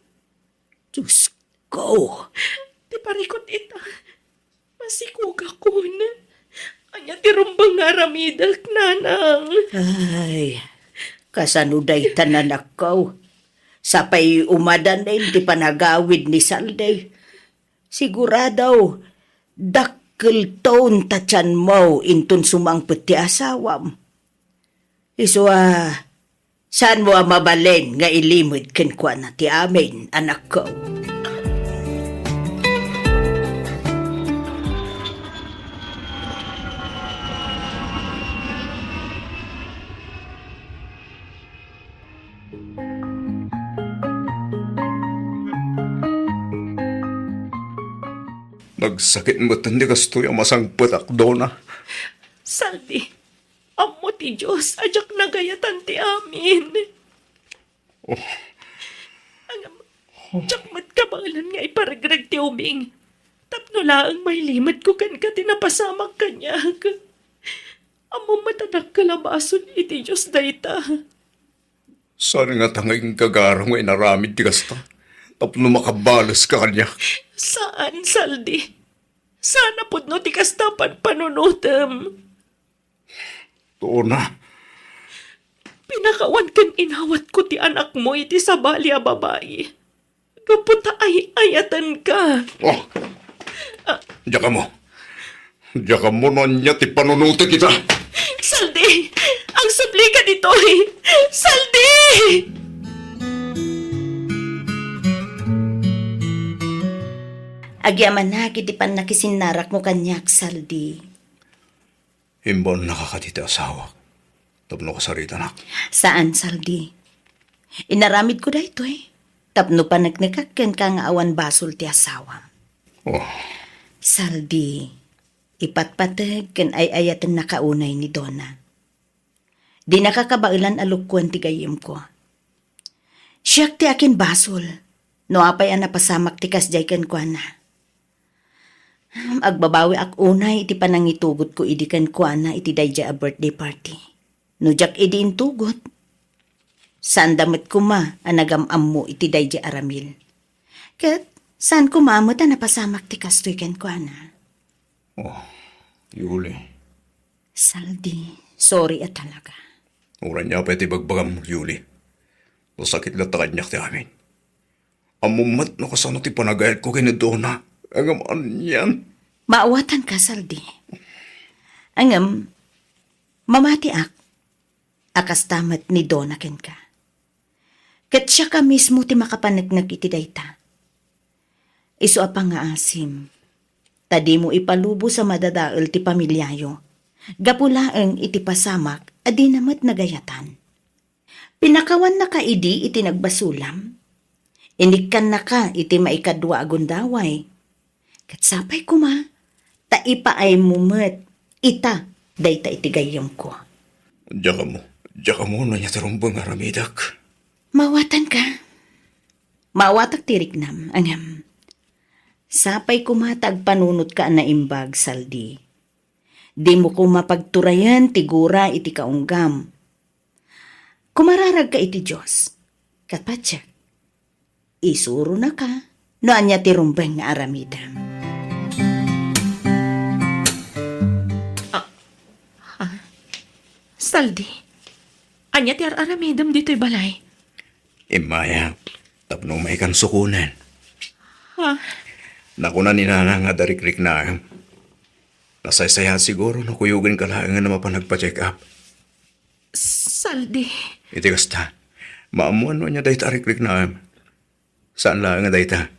Diyos ko! Ti parikut ita, masikogakon. Ania ti rumbeng nga aramidek, nanang? Ay, kasano dayta, anakko? Sapay umadanin ti panagawid ni Saldi. Sigurado, dakkelton ta tianmo inton sumangpet ti asawam. Isu a, saanmo a mabalin nga ilimed kenkuana ti amin, anakko. Nagsakit met ti kastoy a masangpetak, Dona. Saldi, ammo ti Dios a diak nagayatan ti amin. Oh. Ngem, diak met kabaelan nga iparegreg ti ubing. Tapno laeng mailimedko kenka ti napasamak kaniak. Ammom met a dakkel a basol iti Dios dayta. Saan ngata nga inggagaram nga inaramid ti kasta tapno makabales ka kaniak? Saan, Saldi. Saan a pudno ti kasta a panpanunotem. Dona. Pinakawan ken inawatko ti anakmo iti sabali a babai. Gapu ta ay-ayatenka. Oh. Ah. Diak ammo. Diak ammo no ania ti panunotek ita. Saldi! Agsublika ditoy! Saldi! Agyamanak iti pannakisinnarako kaniak, Saldi. Imbaonnaka kadi ti asawak tapno kasaritanak? Saan, Saldi. Inaramidko daytoy tapno paneknekak kenka nga awan basol ti asawam. Oh. Saldi, ipatpateg ken ay-ayatennaka unay ni Dona. Dinaka kabaelan a lukkoen ti gayyemko. Siak ti akinbasol no apay a napasamak ti kasdiay kenkuana. Agbabawiak unay iti panangitugotko idi kenkuana iti daydiay a birthday party. No diak idi intugot, saanda met koma a nagam-ammo iti daydiay a Ramil. Ket saan koma met a napasamak ti kastoy kenkuana. Oh, Yuli. Saldi, sorry a talaga. Uray ania pay ti ibagbagam, Yuli. Nasakit latta kaniak ti amin. Ammom met no kasano ti panagayatko ken ni Dona. Ngem anian? Maawatanka, Saldi. Ngem, mamatiak a kasta met ni Dona kenka. Ket siaka mismo ti makapaneknek iti dayta. Isu a pangngaasim, ta dimo ipalubos a madadael ti pamiliayo, gapu laeng iti pasamak a dina met nagayatan. Pinakawannaka idi iti nagbasolam? Inikkannaka iti maikadua a gundaway? Ket sapay koma, ta ipaaymo met ita dayta iti gayyemko. Diak ammo, diak ammo no ania ti rumbeng nga aramidek. Maawatanka. Maawatak ti riknam, ngem sapay koma ta agpanunotka a naimbag, Saldi. Dimo koma pagturayen ti gura iti kaunggam. Kumararagka iti Dios, ket patiek, isuronaka no ania ti rumbeng nga aramidem. Ah, ah, Saldi, ania ti ar-aramidem ditoy balay? Immay, tapno umaykan sukonen. Ha? Nakuna ni Nana nga adda rikriknaem. Nasaysayaat siguro no kuyogenka laengen a mapan nagpa-check up. Saldi. Iti kasta, maammoan no ania dayta a rikriknaem. Saan laeng a dayta.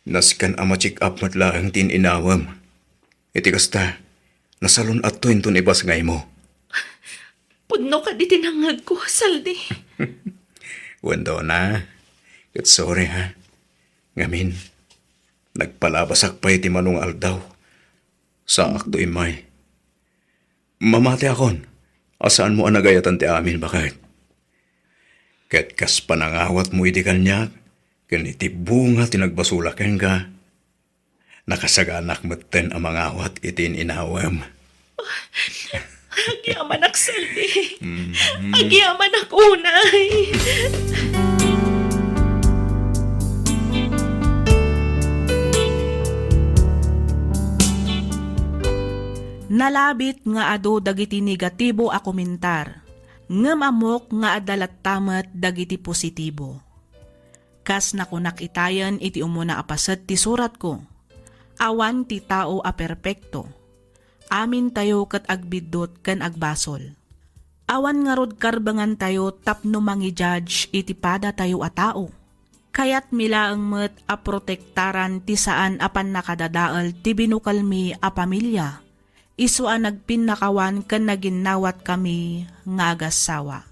Nasken a ma-check up met laeng ti in-inawem. Iti kasta, nasalun-atto inton ibasngaymo. Pudno kadi ti nangngegko, Saldi. Wen, Dona. Ket sorry, ha. Ngamin, nagpalabasak pay ti mano nga aldaw. Saakto immay. Mamatiakon a saanmo a nagayatan ti amin, baket. Ket kas panangawatmo idi kaniak, ken iti bunga ti nagbasolak kenka, nakasaganak metten a mangawat iti in-inawem. Agyamanak, Saldi. Mhm. Agyamanak unay. Nalabit nga adu dagiti negatibo a komentar, ngem ammok nga adda latta met dagiti positibo. Kas nakunak itayen iti umuna a paset ti suratko, awan ti tao a perpekto. Amintayo ket agbiddut ken agbasol. Awan ngarud karbengantayo tapno mangi-judge iti padatayo a tao. Kayatmi laeng met a protektaran ti saan a pannakadadael ti binukelmi a pamilia, isu a nagpinnakawan ken naginnawatkami nga agassawa.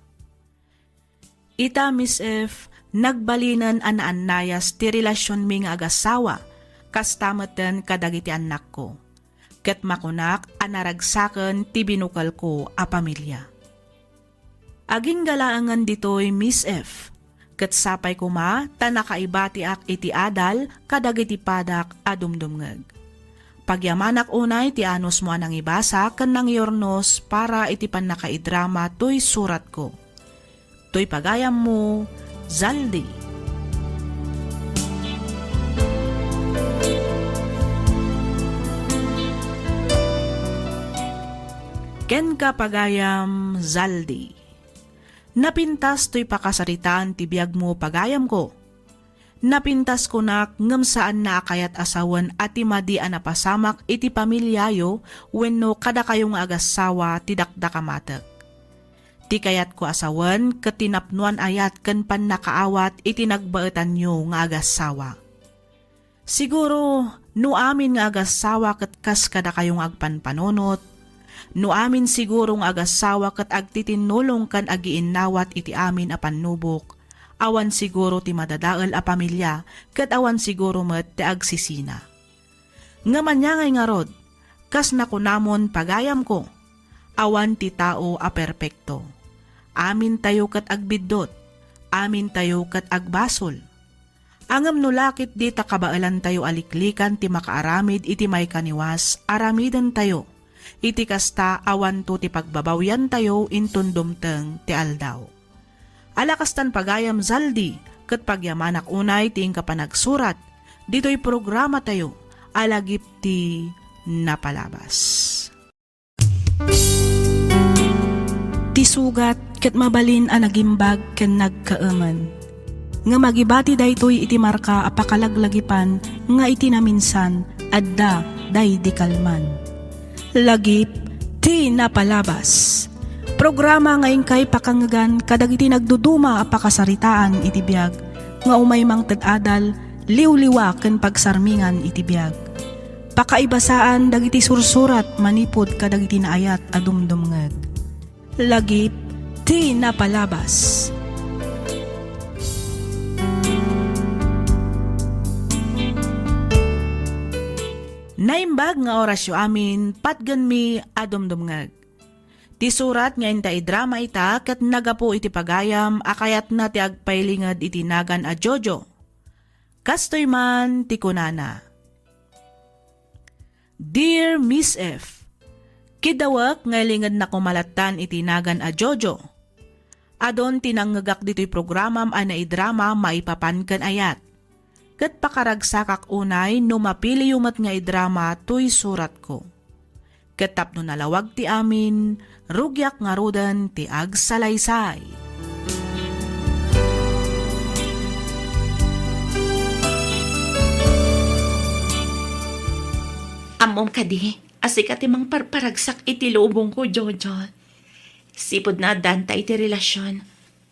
Ita, Miss F, nagbalinen a naannayas ti relasionmi nga agassawa, kasta metten kadagiti annakko. Ket makunak a naragsaken ti binukelko a pamilia. Agingga laengen ditoy, Miss F, ket sapay koma ta nakaibatiak iti adal kadagiti padak a dumdumngeg. Pagyamanak unay ti anusmo a nangibasa ken nangiurnos para iti pannakaidrama toy suratko. Toy pagayammo, Zaldi. Kenka, pagayam, Zaldi. Napintas toy pakasaritaan ti biagmo, pagayamko. Napintas kunak ngem saanna a kayat a sawen a ti madi a napasamak iti pamiliayo wenno kadakayo nga agassawa ti dakdakamatek. Ti kayatko a sawen ket ti napnoan ayat ken pannakaawat iti nagbaetanyo nga agassawa. Siguro, no amin nga agassawa ket kas kadakayo nga agpanpanunot, no amin siguro nga agassawa ket agtitinnulong ken agiinnawat iti amin a pannubok, awan siguro ti madadael a pamilia ket awan siguro met ti agsisina. Ngem ania ngay ngarud, kas nakunamon, pagayamko, awan ti tao a perpekto. Amintayo ket agbiddut, amintayo ket agbasol. Ngem no la ketdi ta kabaelantayo a liklikan ti makaaramid iti maikaniwas, aramidentayo. Iti kasta, awanto ti pagbabawiantayo inton dumteng ti aldaw. Ala kastan, pagayam, Zaldi, ket pagyamanak unay ti inka panagsurat ditoy programatayo a Lagip ti Napalabas. Ti sugat ket mabalin a nagimbag ken nagkaemen. Ngem agibati daytoy iti marka a pakalaglagipan nga iti naminsan, adda daydi kalman. Lagip ti napalabas. Programa nga inkay pakangngegan kadagiti nagduduma a pakasaritaan iti biag, nga umay mangted adal, liwliwa ken pagsarmingan iti biag. Pakaibasaan dagiti sursurat manipud kadagiti naayat a dumdumngeg. Lagip ti napalabas. Naimbag nga orasyo amin, patgenmi a dumdumngeg. Ti surat nga inta idrama ita ket nagapu iti pagayam a kayatna ti agpailinged iti nagan a Jojo. Kastoy man ti kunana, Dear Miss F, kiddawek nga ilingedna koma lattan iti nagan a Jojo. Adun ti nangngegak ditoy programam a naidrama maipapan ken ayat. Ket pakaragsakak unay no mapiliyo met nga idrama toy suratko. Ket tapno nalawag ti amin, rugiak ngaruden ti agsalaysay. Ammom kadi, a sika ti mangparparagsak iti lubongko, Jojo. Sipud naaddanta iti relasion,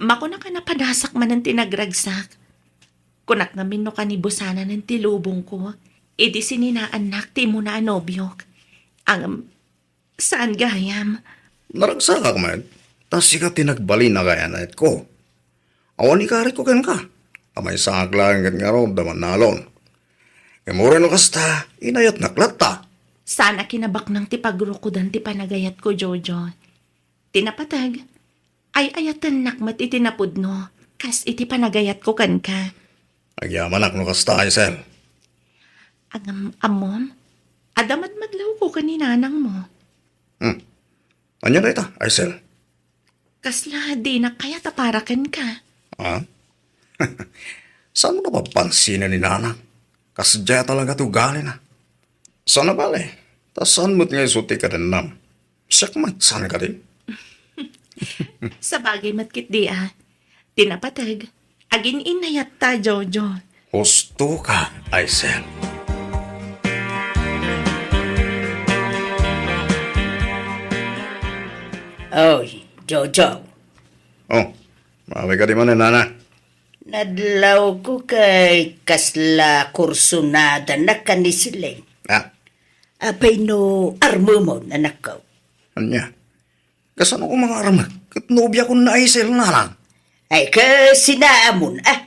makunak a napadasak manen ti nagragsak. Kunak ngamin no kanibusananen ti lubongko, idi sininaannak ti umuna a nobiok. Ngem, saan gayam. Naragsakak met, ta sika ti nagbalin a kaayanayatko. Awan ikarikko kenka, ta maysangak laeng ket ngarud a mannalon. Ngem uray no kasta, inayatnak latta. Saan a kinabaknang ti pagrukodan ti panagayatko, Jojo. Ti napateg, ay-ayatennak met iti napudno, kas iti panagayatko kenka. Agyamanak no kasta, Aisel. Ngem, ammom, adda madmadlawko ken ni nanangmo. Hmm. Ania dayta, Aisel? Kasla dinak kayat a para kenka. Ah? Saanmo napapansinen ni nanang? Kasdiay talaga ti ugalina. Saan a bale, ta saan met nga isu ti kadennam? Siak met, saan kadi? Sabagay met ketdi a. Ti napateg, agin-inayatta, Jojo. Husto ka, Aisel. Oy, Jojo. Oh, maaway kadi manen, nana? Nadlawko ket kasla kursonadanak ken ni Celine. Ah? Apay no armemon, anakko? Ania? Kasano ko mangarmek ket nobiakon ni Aisel, nanang? Ay, kasinaamon, ah?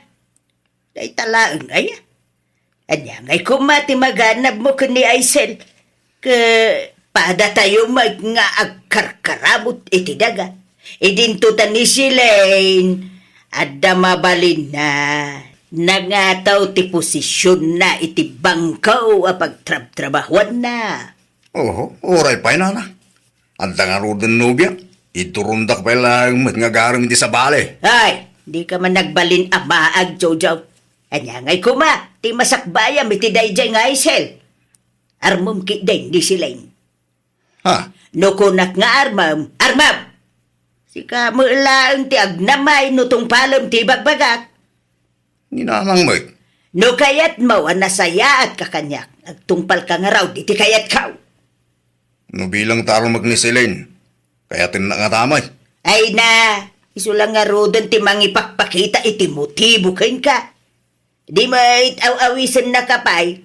Dayta laeng, aya? Ania ngay koma ti maganabmo ken ni Aisel? Ket padatayo met nga agkarkaramut iti daga. Idinto ta ni Celine, adda mabalinna, nangataw ti posisionna iti bangko a pagtrabtrabahuanna. Oho, uray pay, nana. Adda ngaruden nobiak, iturondak pay laeng met nga agarem iti sabali. Ay, dika man nagbalin a maag, Jojo. Ania ngay koma ti masakbayam iti daydiay nga Aisel? Armem ketdin ni Celine. Ha? No kunak nga armem, armem! Sika met laeng ti agnamay no tungpalem ti ibagbagak. Ni nanang met. No kayatmo a nasayaatka kaniak, agtungpalka ngarud iti kayatko. No bilang ta armek ni Celine, kayatennak ngata met. Ay na, isu la ngaruden ti mangipakpakita iti motibo kenka. Di met aw-awisennaka pay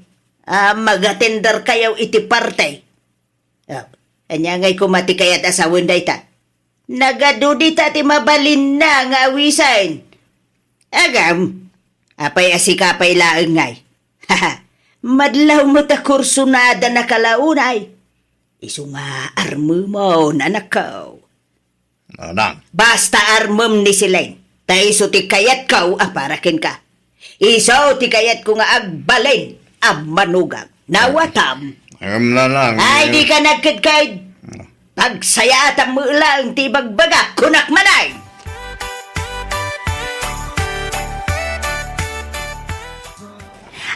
a mag-atenderkayo iti party. Ah, ania ngay koma ti kayat a sawen dayta? Nagadu dita ti mabalinna nga awisen. Agam, apay a sika pay laeng ngay? Madlaw met a kursonada na kalaunay. Isu nga armemon, anakko. Nanang. Basta armem ni Celine, ta isu ti kayatko a para kenka. Isu ti kayatko nga agbalin a manugang. Nawatam? Ngem, nanang, ay, eh, dika nagkedked. Pagsayaatam met laeng ti ibagbagak, kunak manen.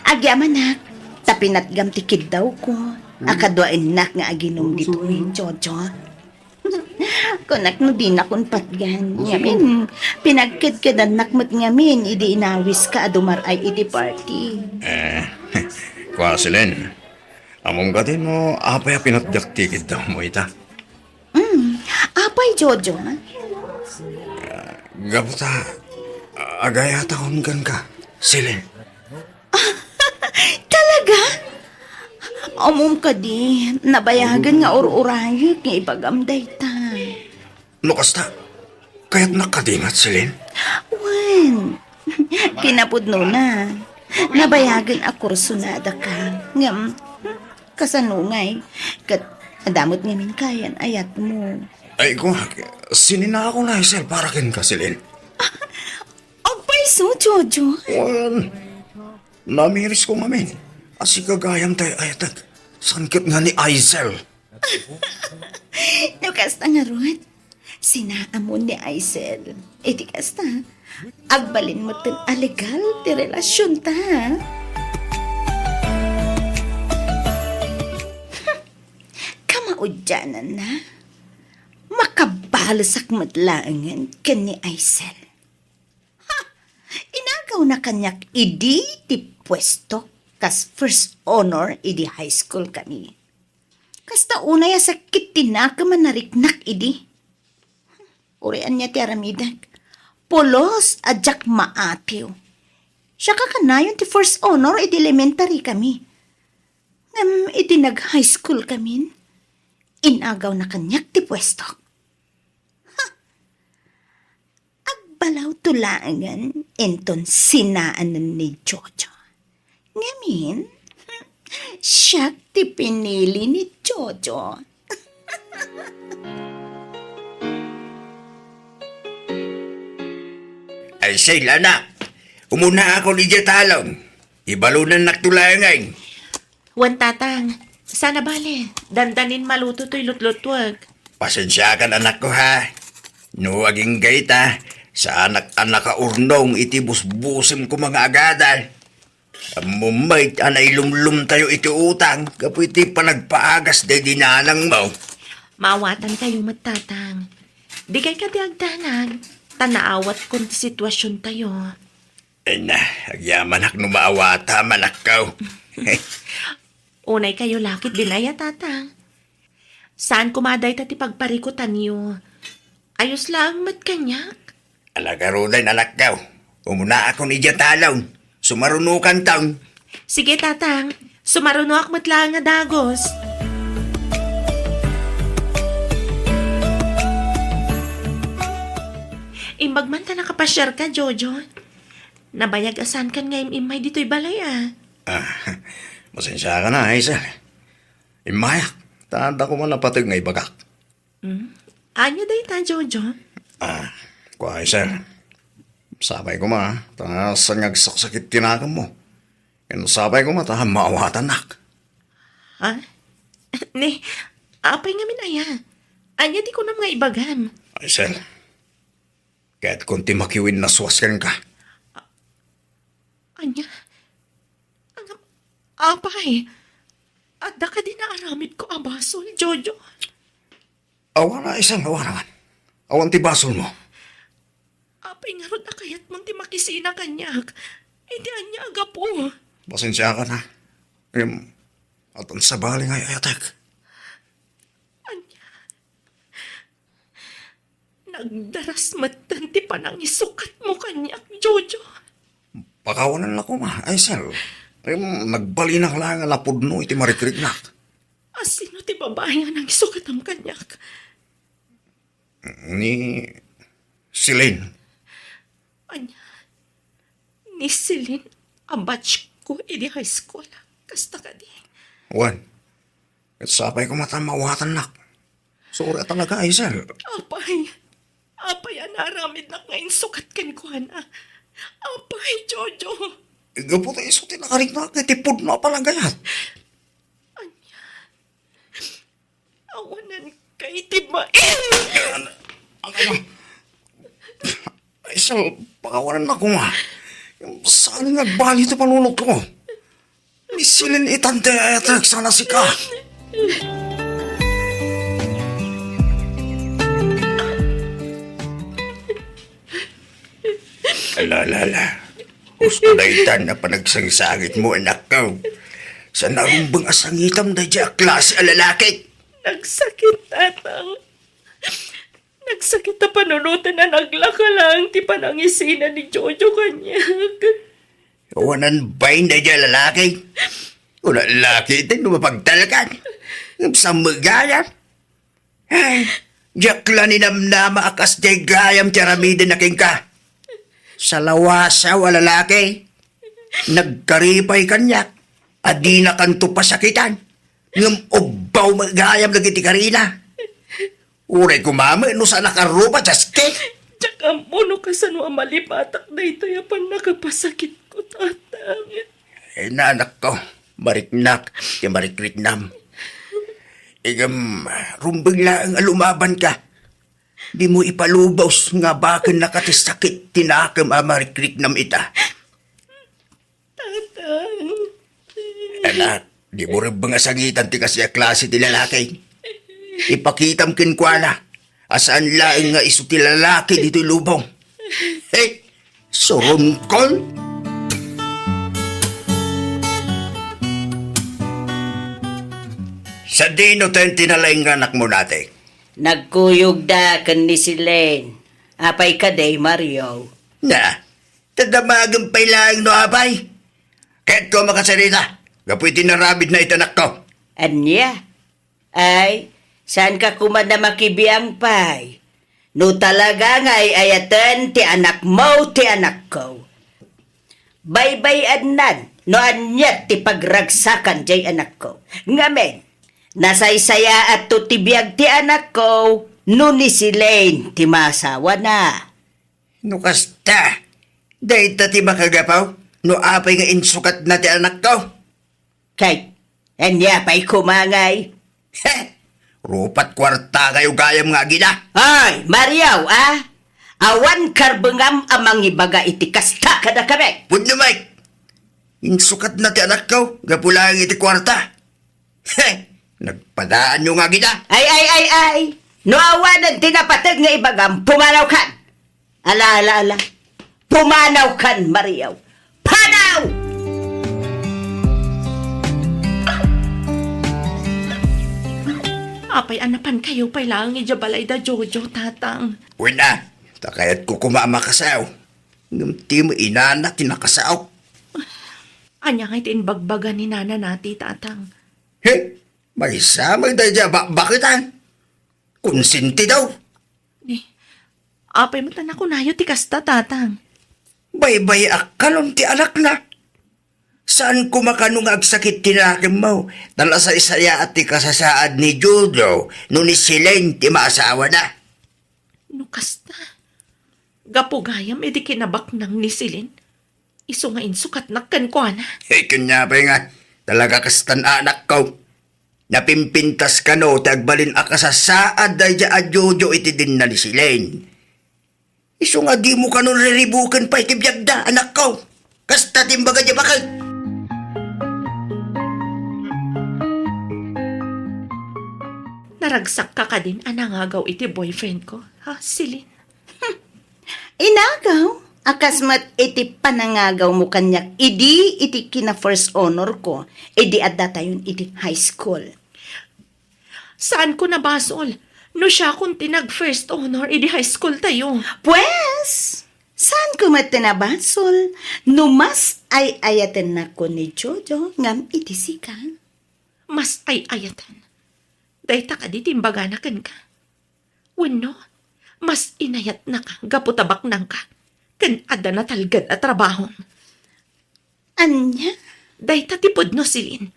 Agyamanak, ta pinatgam ti kiddawko. Hmm. A kaduaennak nga aginum ditoy, Jojo. Kunak no dinakon patgan. Ngamin, pinagkedkedannak met ngamin idi inawiska a dumar-ay iti party. Eh, kua, Celine, ammom kadi no apay a pinatdiak ti kiddawmo ita? Mm, apay, Jojo? Gapu ta, agayatakon kenka, Celine. Talaga? Ammom kadi, nabayagen nga ur-urayek nga ibagam dayta. No kasta, kayatnak kadi met, Celine? Wen, kinapudnona, nabayagen a kursunada ka. Ngem, kasano ngay? Ket adda met ngamin kayan ayatmo. Ay, kua, sininako na, Aisel, para kenka, Celine. Agpayso, Jojo. Wen, namirisko ngamin a sika gayam ti ay-ayatek. Saan ket nga ni Aisel? No kasta ngarud, sinaamon ni Aisel. Iti kasta, agbalin metten a legal ti relasionta. Kamaudiananna, makabalesak met laengen ken ni Aisel. Ha! Inagawna kaniak idi ti puesto kas first honor idi high school kami. Kasta unay a sakit ti nakem a nariknak idi. Uray ania ti aramidek? Pulos a diak maatiw. Siak a kanayon ti first honor idi elementary kami. Ngem idi nag-high school kamin, inagawna kaniak ti puesto. Ha! Agbalawto laengen inton sinaanen ni Jojo. Ngamin, siak ti pinili ni Jojo. Ay, say, anak. Umunaakon idiay talon. Ibalonannakto laengen. Wen, Tatang, saan a bale, dandanin maluto toy lutlutuek. Pasensiakan, anakko, ha? No agingga ita, saanak a nakaurnong iti busbusem koma nga agadal. Ammom met a nailumlomtayo iti utang gapu iti panagpaagas daydi nanangmo. Maawatankayo met, Tatang. Dikay kadi agdanag, ta naawatkon ti situasiontayo. Ay na, agyamanak no maawatam, anakko. Unaykayo la ketdin aya, Tatang? Saan koma dayta ti pagparikutanyo. Ayos laeng met kaniak. Ala garuden, anakko. Umunaakon idiay talon. Sumarunokanton. Sige, Tatang. Sumarunoak met laeng a dagus. Imbag man ta nakapasiarka, Jojo. Nabayag a saankan nga im-immay ditoy balay, a. Ah, pasensiakan, Aisel. Immayak, ta adda koma napateg nga ibagak. Hmm? Ania dayta, Jojo? Ah, kua, Aisel. Sapay koma, ta saan nga agsaksakit ti nakemmo. Ken sapay koma, ta maawatannak. Ha? Ni, apay ngamin aya? Ania ti kunam nga ibagam? Aisel, kayatkon ti makiwennasuas kenka. Ania? Ngem, apay, adda kadi naaramidko a basol, Jojo? Awan, Aisel, awan, awan. Awan ti basolmo. Apay ngarud a kayatmon ti makisina kaniak? Iti ania a gapu? Pasensiakan, ha? Ngem, addan sabali nga ay-ayatek. Ania? Nagdaras metten ti panangisukatmo kaniak, Jojo. Pakawanennak koma, Aisel. Ngem, nagbalinak laeng a napudno iti marikriknak. A sino ti babai nga nangisukatam kaniak? Ni Celine. Ania? Ni Celine a batch ko idi high school. Kasta kadi? Wen. Ket sapay koma ta maawatannak. Sorry a talaga, Aisel. Apay. Apay a naaramidnak nga insukat kenkuana. Apay, Jojo. Gapu ta isu ti nakariknak iti pudno a panagayat. Ania? Awanan kay ti bain. Ano? Aisel, pakawanennak koma. Saan nga agbali ti panunotko? Ni Celine itan ti ay-ayatek sana sika. Ala, ala, ala. Husto daytan a panagsangsangitmo, anakko. Saan a rumbeng a sangitam daydiay a klase a lalaki? Nagsakit, Tatang. Nagsakit a panunoten a naglaka laeng ti panangisina ni Jojo kaniak. Awanan bain daydiay a lalaki. Una laki ti no mapagtalkan. Ngem saan met gayam? Ay, diak la ninamnama a kasdiay gayam ti aramidenna kenka. Salawasaw a lalaki. Nagkaripay kaniak a dinakanto pasakitan. Ngem ubbaw met gayam dagiti karina. Uray koma met no saan a karuba, Chaski. Diak ammo no kasano a malipatak daytoy a pannakapasakitko, Tatang. Ay, anakko, mariknak ti marikriknam. Ngem, rumbeng laeng a lumabanka. Dimo ipalubos nga abakennaka ti sakit ti nakem a marikriknam ita. Tatang. Anak, dimo rumbeng a sangitan ti kasdiay a klase ti lalaki. Ipakitam kenkuana a saan laeng nga isu ti lalaki ditoy lubong. Hey, surunkol! Sadino ten ti nalaing nga anakmo nati? Nagkuyogda ken ni Celine. Apay kadi, Mario? Na, ta damagen pay laeng no apay. Kayatko a makasarita gapu iti narabidna iti anakko. Ania? Ay, saanka koma a makibiang pay? No talaga nga ay-ayaten ti anakmo ti anakko, baybay-annan no ania ti pagragsakan diay anakko. Ngamin, nasaysayaatto ti biag ti anakko no ni Celine ti maasawana. No kasta, dayta ti makagapu no apay nga insukatna ti anakko. Kay, ania pay koma ngay? He! Rupat kuartakayo gayam nga agina. Ay, Mario, a? Awan karbengam a mangibaga iti kasta kadakami. Pudno, Mike. Insukatna ti anakko gapu laeng iti kuarta. He! Nagpadaanyo nga agina. Ay, ay, ay, ay! No awanen ti napateg nga ibagam, pumanawkan! Ala, ala, ala. Pumanawkan, Mario. Panaw! Apay a napankayo pay laeng idiay balay da Jojo, Tatang? Wen a, ta kayatko koma a makasaw. Ngem ti mo inana ti nakasaw. Ania ngay ti imbagbaga ni nana nati, Tatang? He, maysa met daydiay a bakbaketan. Konsentido. Ni, apay met a nakunayo ti kasta, Tatang? Baybay-ak kanon ti anakna. Saan koma kano nga agsakit ti nakemmo, ta nasaysayaat ti kasasaad ni Jojo no ni Celine ti maasawana. No kasta, gapu gayam idi kinabaknang ni Celine, isu nga insukatnak kenkuana. He, ken apay nga, talaga kastan, anakko. Napimpintas kano ti agbalin a kasasaad daydiay a Jojo iti denna ni Celine. Isu nga dimo kano riribuken pay ti biagda, anakko. Kasta ti imbaga diay baket. Naragsakka kadin a nangagaw iti boyfriendko, ha, Celine? Inagaw a kas met iti panangagawmo kaniak idi iti kina-first honorko idi addatayon iti high school. Saanko nabasol no siakon ti nag-first honor idi high school tayo. Pues, saanko met ti nabasol no mas ay-ayatennakon ni Jojo ngem iti sika? Mas ay-ayaten? Dayta kadi ti imbagana kenka? Wenno, mas inayatnaka gapu ta baknangka ken adda natalged a trabahom? Ania? Dayta ti pudno, Celine.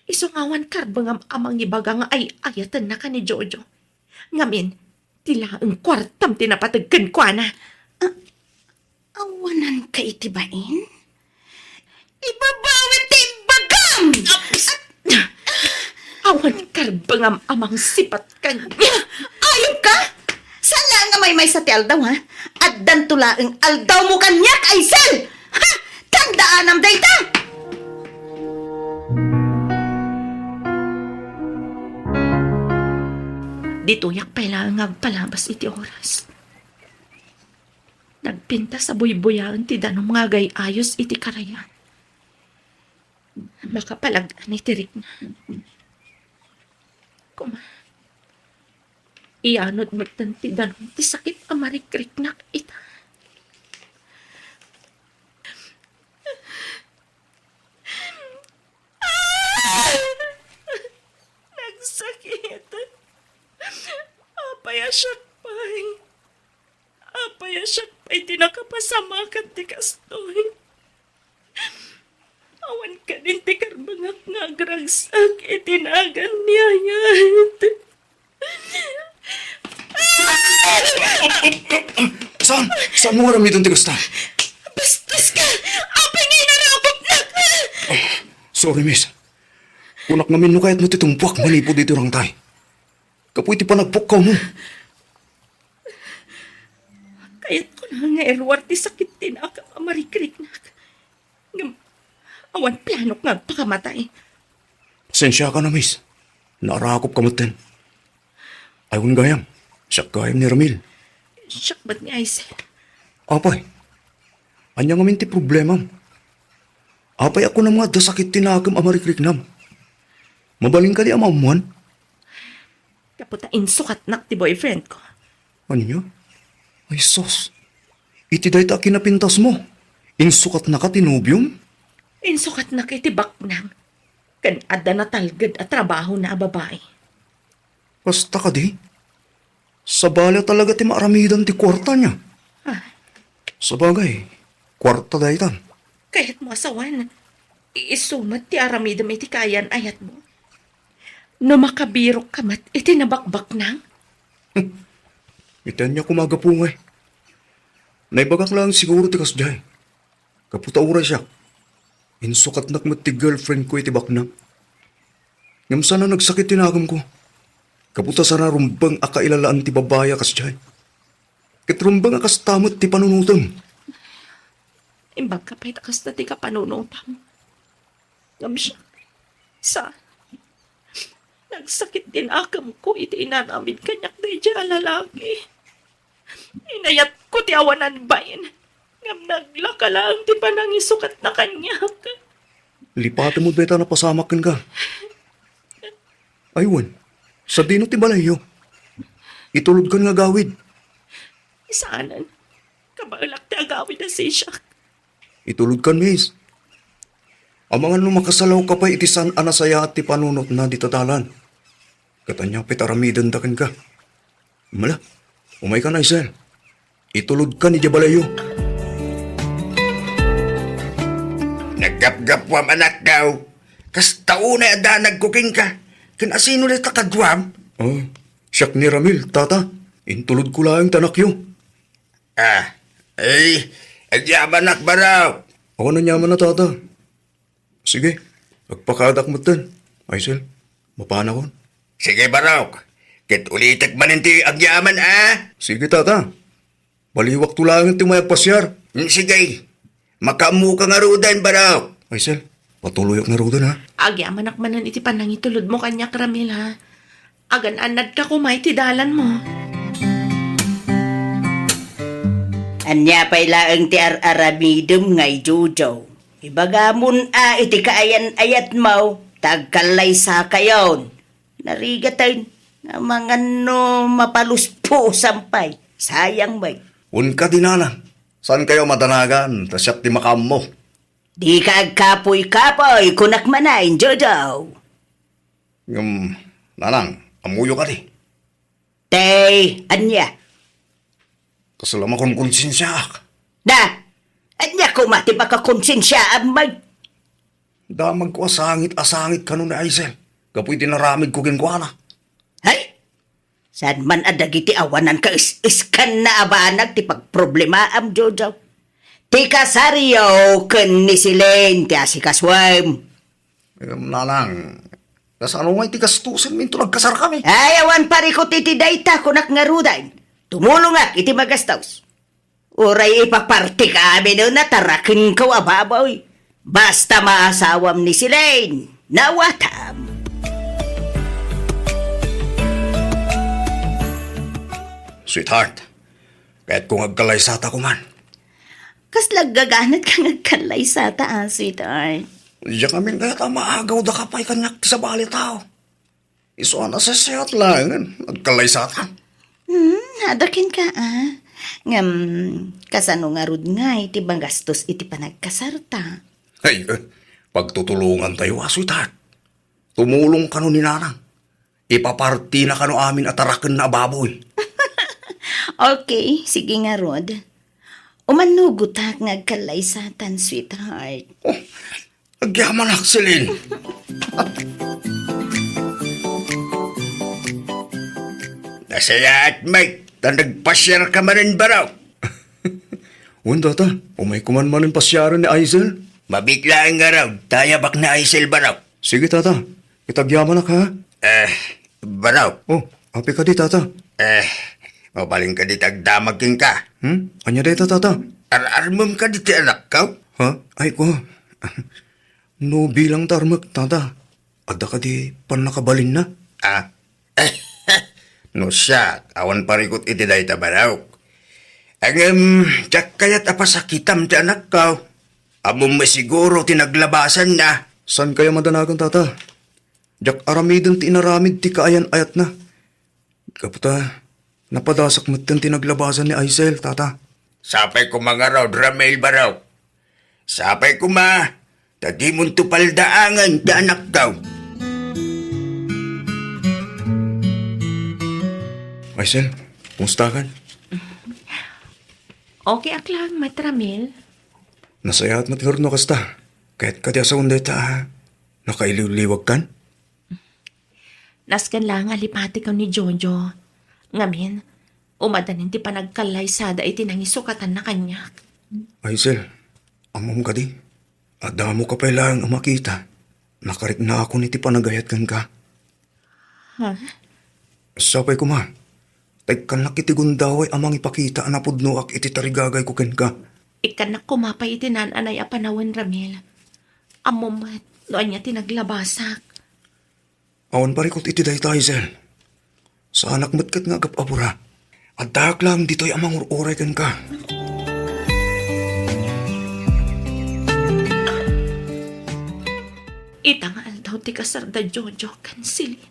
Isu nga awan karbengam a mangibaga nga ay-ayatennaka ni Jojo. Ngamin, ti laeng kuartam ti napateg kenkuana. A-, awananka iti bain? Ibabawen ti imbagam! Awan karbengam a mangsipat kaniak. Ayupka! Saan laeng nga maymaysa ti aldaw, ha? Addanto laeng aldawmo kaniak, Aisel! Ha? Tandaanam dayta! Ditoyak pay laeng nga agpalabas iti oras. Nagpintas a buybuyaen ti danum nga agay-ayos iti karayan. Makapalag-an iti rikna. Koma, ianod metten ti danum ti sakit a marikriknak ita. Nagsakit. Apay a siak pay? Apay a siak pay ti nakapasamakan ti kastoy? Awan kadin ti karbengak nga agragsak iti nagan ni ayat. Saan? Saan mo aramidon ti kasta? Bastos ka! Apay nga inarakopnak? Sorry, miss. Kunak ngamin no kayatmo ti tumpuak manipud iti urangtay. Kapu iti panagpukkaw mo. Kayatko na nga iruar ti sakit ti nakam a marikriknak. Ngem, awan planok nga agpakamatay. Sensia ka na, miss. Naarakop ka metten. Ay, wen gayam. Siak gayam ni Ramil. Siak met ni Aisel. Apay, ania ngamin ti problemam? Apay a kunam nga adda sakit ti nakem a marikriknam? Mabalin kadi a maammuan? Gapu ta insukatnak ti boyfriend ko. Ania? Ay sus, iti dayta a kinapintas mo, insukatnaka ti nobiom? Insukatnak iti baknang. Ken adda natalged a trabahona a babai. Kasta kadi? Sabali a talaga ti maaramidan ti kuarta niya. Ah, Sabagay, kuarta daytan. Kayatmo a sawen, iisu met ti aramidem iti kaayan-ayatmo. No makabirok ka met iti nabakbaknang? Iti ania koma a gapu ngay? Naibagak laeng siguro ti kasdiay. Gapu ta uray siak, insukatnak met ti girlfriend ko iti baknang. Ngem saan a nagsakit ti nakem ko. Gapu ta saan a rumbeng a kailalaan ti babai a kasdiay. Ket rumbeng a kasta met ti panunotem. Imbag ka pay ta kasta ti kapanunotam. Ngem siak, sa, nagsakit ti nakem ko iti inaramid kaniak daydiay a lalaki. Inayatko ti awanan bain, ngem naglaka laeng ti panangisukatna kaniak. Lipatem dayta a napasamak kenka. Ay wen, sadino ti balayyo? Itulodkan nga agawid. Saanen, kabaelak ti agawid a sisiak. Itulodkan, miss. Amangan no makasalawka pay iti saan a nasayaat ti panunotna dita dalan. Ket ania pay ti aramidenda kenka? Mala, umaykan, Aisel. Itulodkan idiay balayyo. Naggapgapuam, anakko. Kasta unay a danagko kenka. Ken asino dayta kaduam? Ah, siak ni Ramil, tata. Intulodko laeng ti anakyo. Ah, ay, agyamanak, barok. Awan aniamanna, tata. Sige, agpakaadak metten. Aisel, mapanakon. Sige, barok. Ket ulitek manen ti agyaman, a? Sige, tata. Baliwakto laeng ti umay agpasiar. Mm, sige. Makaammoka ngaruden, barok. Aisel, patuloyak ngaruden, a? Agyamanak manen iti panangitulodmo kaniak, Ramil, a? Agan-annadka koma iti dalanmo. Ania pay laeng ti ar-aramidem ngay, Jojo? Ibagamon a iti kaayan-ayatmo ta agkallaysakayon. Narigaten, amangan no mapaluspusam pay. Sayang met. Wen kadi, nanang, saankayo a madanagan ta siak ti makaammo. Dika agkapuy-kapuy, kunak manen, Jojo. Ngem, nanang, ammoyo kadi? Tay, ania? Kasla makonkonsensiaak. Na, ania koma ti pakakonsensiaam met? Damagko a sangit a sangit kano ni Aisel gapu iti naramidko kenkuana. Hay! Saan man a dagiti awanan kaes-eskanna a banag ti pagproblemaam, Jojo. Ti kasaryo ken ni Celine ti asikasuem. Ngem, nanang, kasano ngay ti gastusen minto nagkasarkami? Ay, awan parikut iti dayta, kunak ngaruden. Tumulongak iti magastos. Uray ipapartikami no natarakenko a baboy. Basta maasawam ni Celine, nawatam. Sweetheart, kayatko nga agkalaysata koman. Kasla aggaganat ka nga agkallaysata, a, sweetheart? Diak amin kayat a maagawda ka pay kaniak ti sabali tao. Isu a nasasayaat laengen, agkallaysata. Hmm, adda kenka, a. Ngem, kasano ngarud ngay ti magastos iti panagkasarta? Ay, eh, pagtutulongantayo, a, sweetheart. Tumulong kano ni Nanang. Ipapartina kano amin a tarakenna a baboy. Okay, sige ngarud. Umannugotak nga agkallaysatan, sweetheart. Oh, agyamanak, Celine. Nasayaat, Mike, ta nagpasiar ka manen, baro. Wen, tata, umayko man manen pasiaren ni Aisel. Mabiit laeng ngarud, ta ayabak ni Aisel, baro. Sige, tata. Ket agyamanak, ha? Eh, baro. Oh, apay kadi, tata? Eh, mabalin kadi ti agdamag kenka? Hmm? Ania dayta, tata? Ar-armem kadi ti anakko? Ha? Ay, ko. No bilang ta armek, tata, adda kadi pannakabalinna? Ah. No siak, awan parikut iti dayta, baro. Ngem, diak kayat a pasakitam ti anakko. Ammom met siguro ti naglabasanna. Saan kaya madanagan, tata? Diak aramiden ti inaramid ti kaayan-ayatna. Gapu ta, napadasak metten ti naglabasan ni Aisel, tata. Sapay koma ngarud, Ramil, baro. Sapay koma, ta dimonto paldaangen ti anakko. Aisel, kumusta kan? Okay ak lang, Mat Ramil. Nasayaat met ngarud no kasta. Kayat kadi a sawen dayta a nakailiwliwag kan? Nasken la nga lipatek ni Jojo. Ngamin, umadanin ti panagkallaysada iti nangisukatanna kaniak. Aisel, ammom kadi? Adda mo ka pay laeng a makita. Nakariknaakon iti panagayat kenka. Ha? Sapay koma, ta ikkannak iti gundaway a mangipakita a napudnoak iti tarigagayko kenka. Ikkannak koma pay iti naan-anay a panawen, Ramil. Ammom met no ania ti naglabasak. Awan parikut iti dayta, Aisel. Saanak met ket nga agap-apura. Addaak laeng ditoy a mangur-uray kenka. Ita nga aldaw ti kasarda Jojo ken Celine,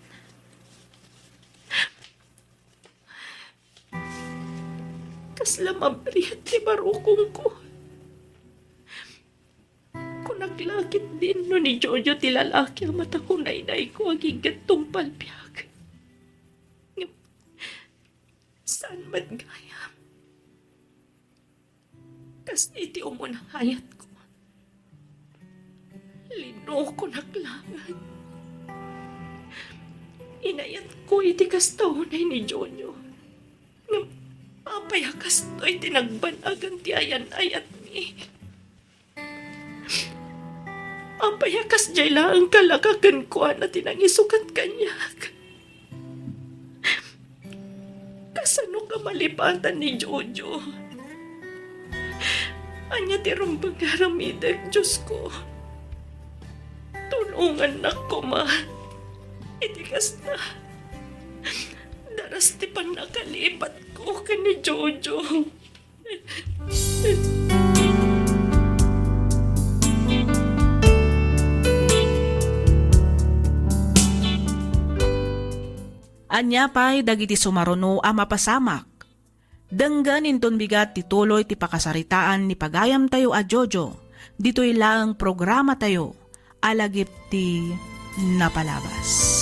kasla mabriet ti barukongko. Kunak la ketdin no ni Jojo ti lalaki a matahunaynayko agingga tungpal biag. Ngem saan met gayam. Kas iti umunayatko, linukonak laeng. Inayatko iti kasta unay ni Jojo. Ngem apay a kastoy ti nagbanagan ti ayan-ayatmi? Apay a kasdiay laeng kalaka kenkuana ti nangisukat kaniak? Kasano ka malipatan ni Jojo? Ania ti rumbeng nga aramidek, Diosko? Tulongannak koma. Iti kasta, daras ti pannakalipatko ken ni Jojo. Ania pay dagiti sumaruno a mapasamak? Denggen inton bigat ti tuloy ti pakasaritaan ni pagayamtayo a Jojo, ditoy laeng programatayo a lagip ti napalabas.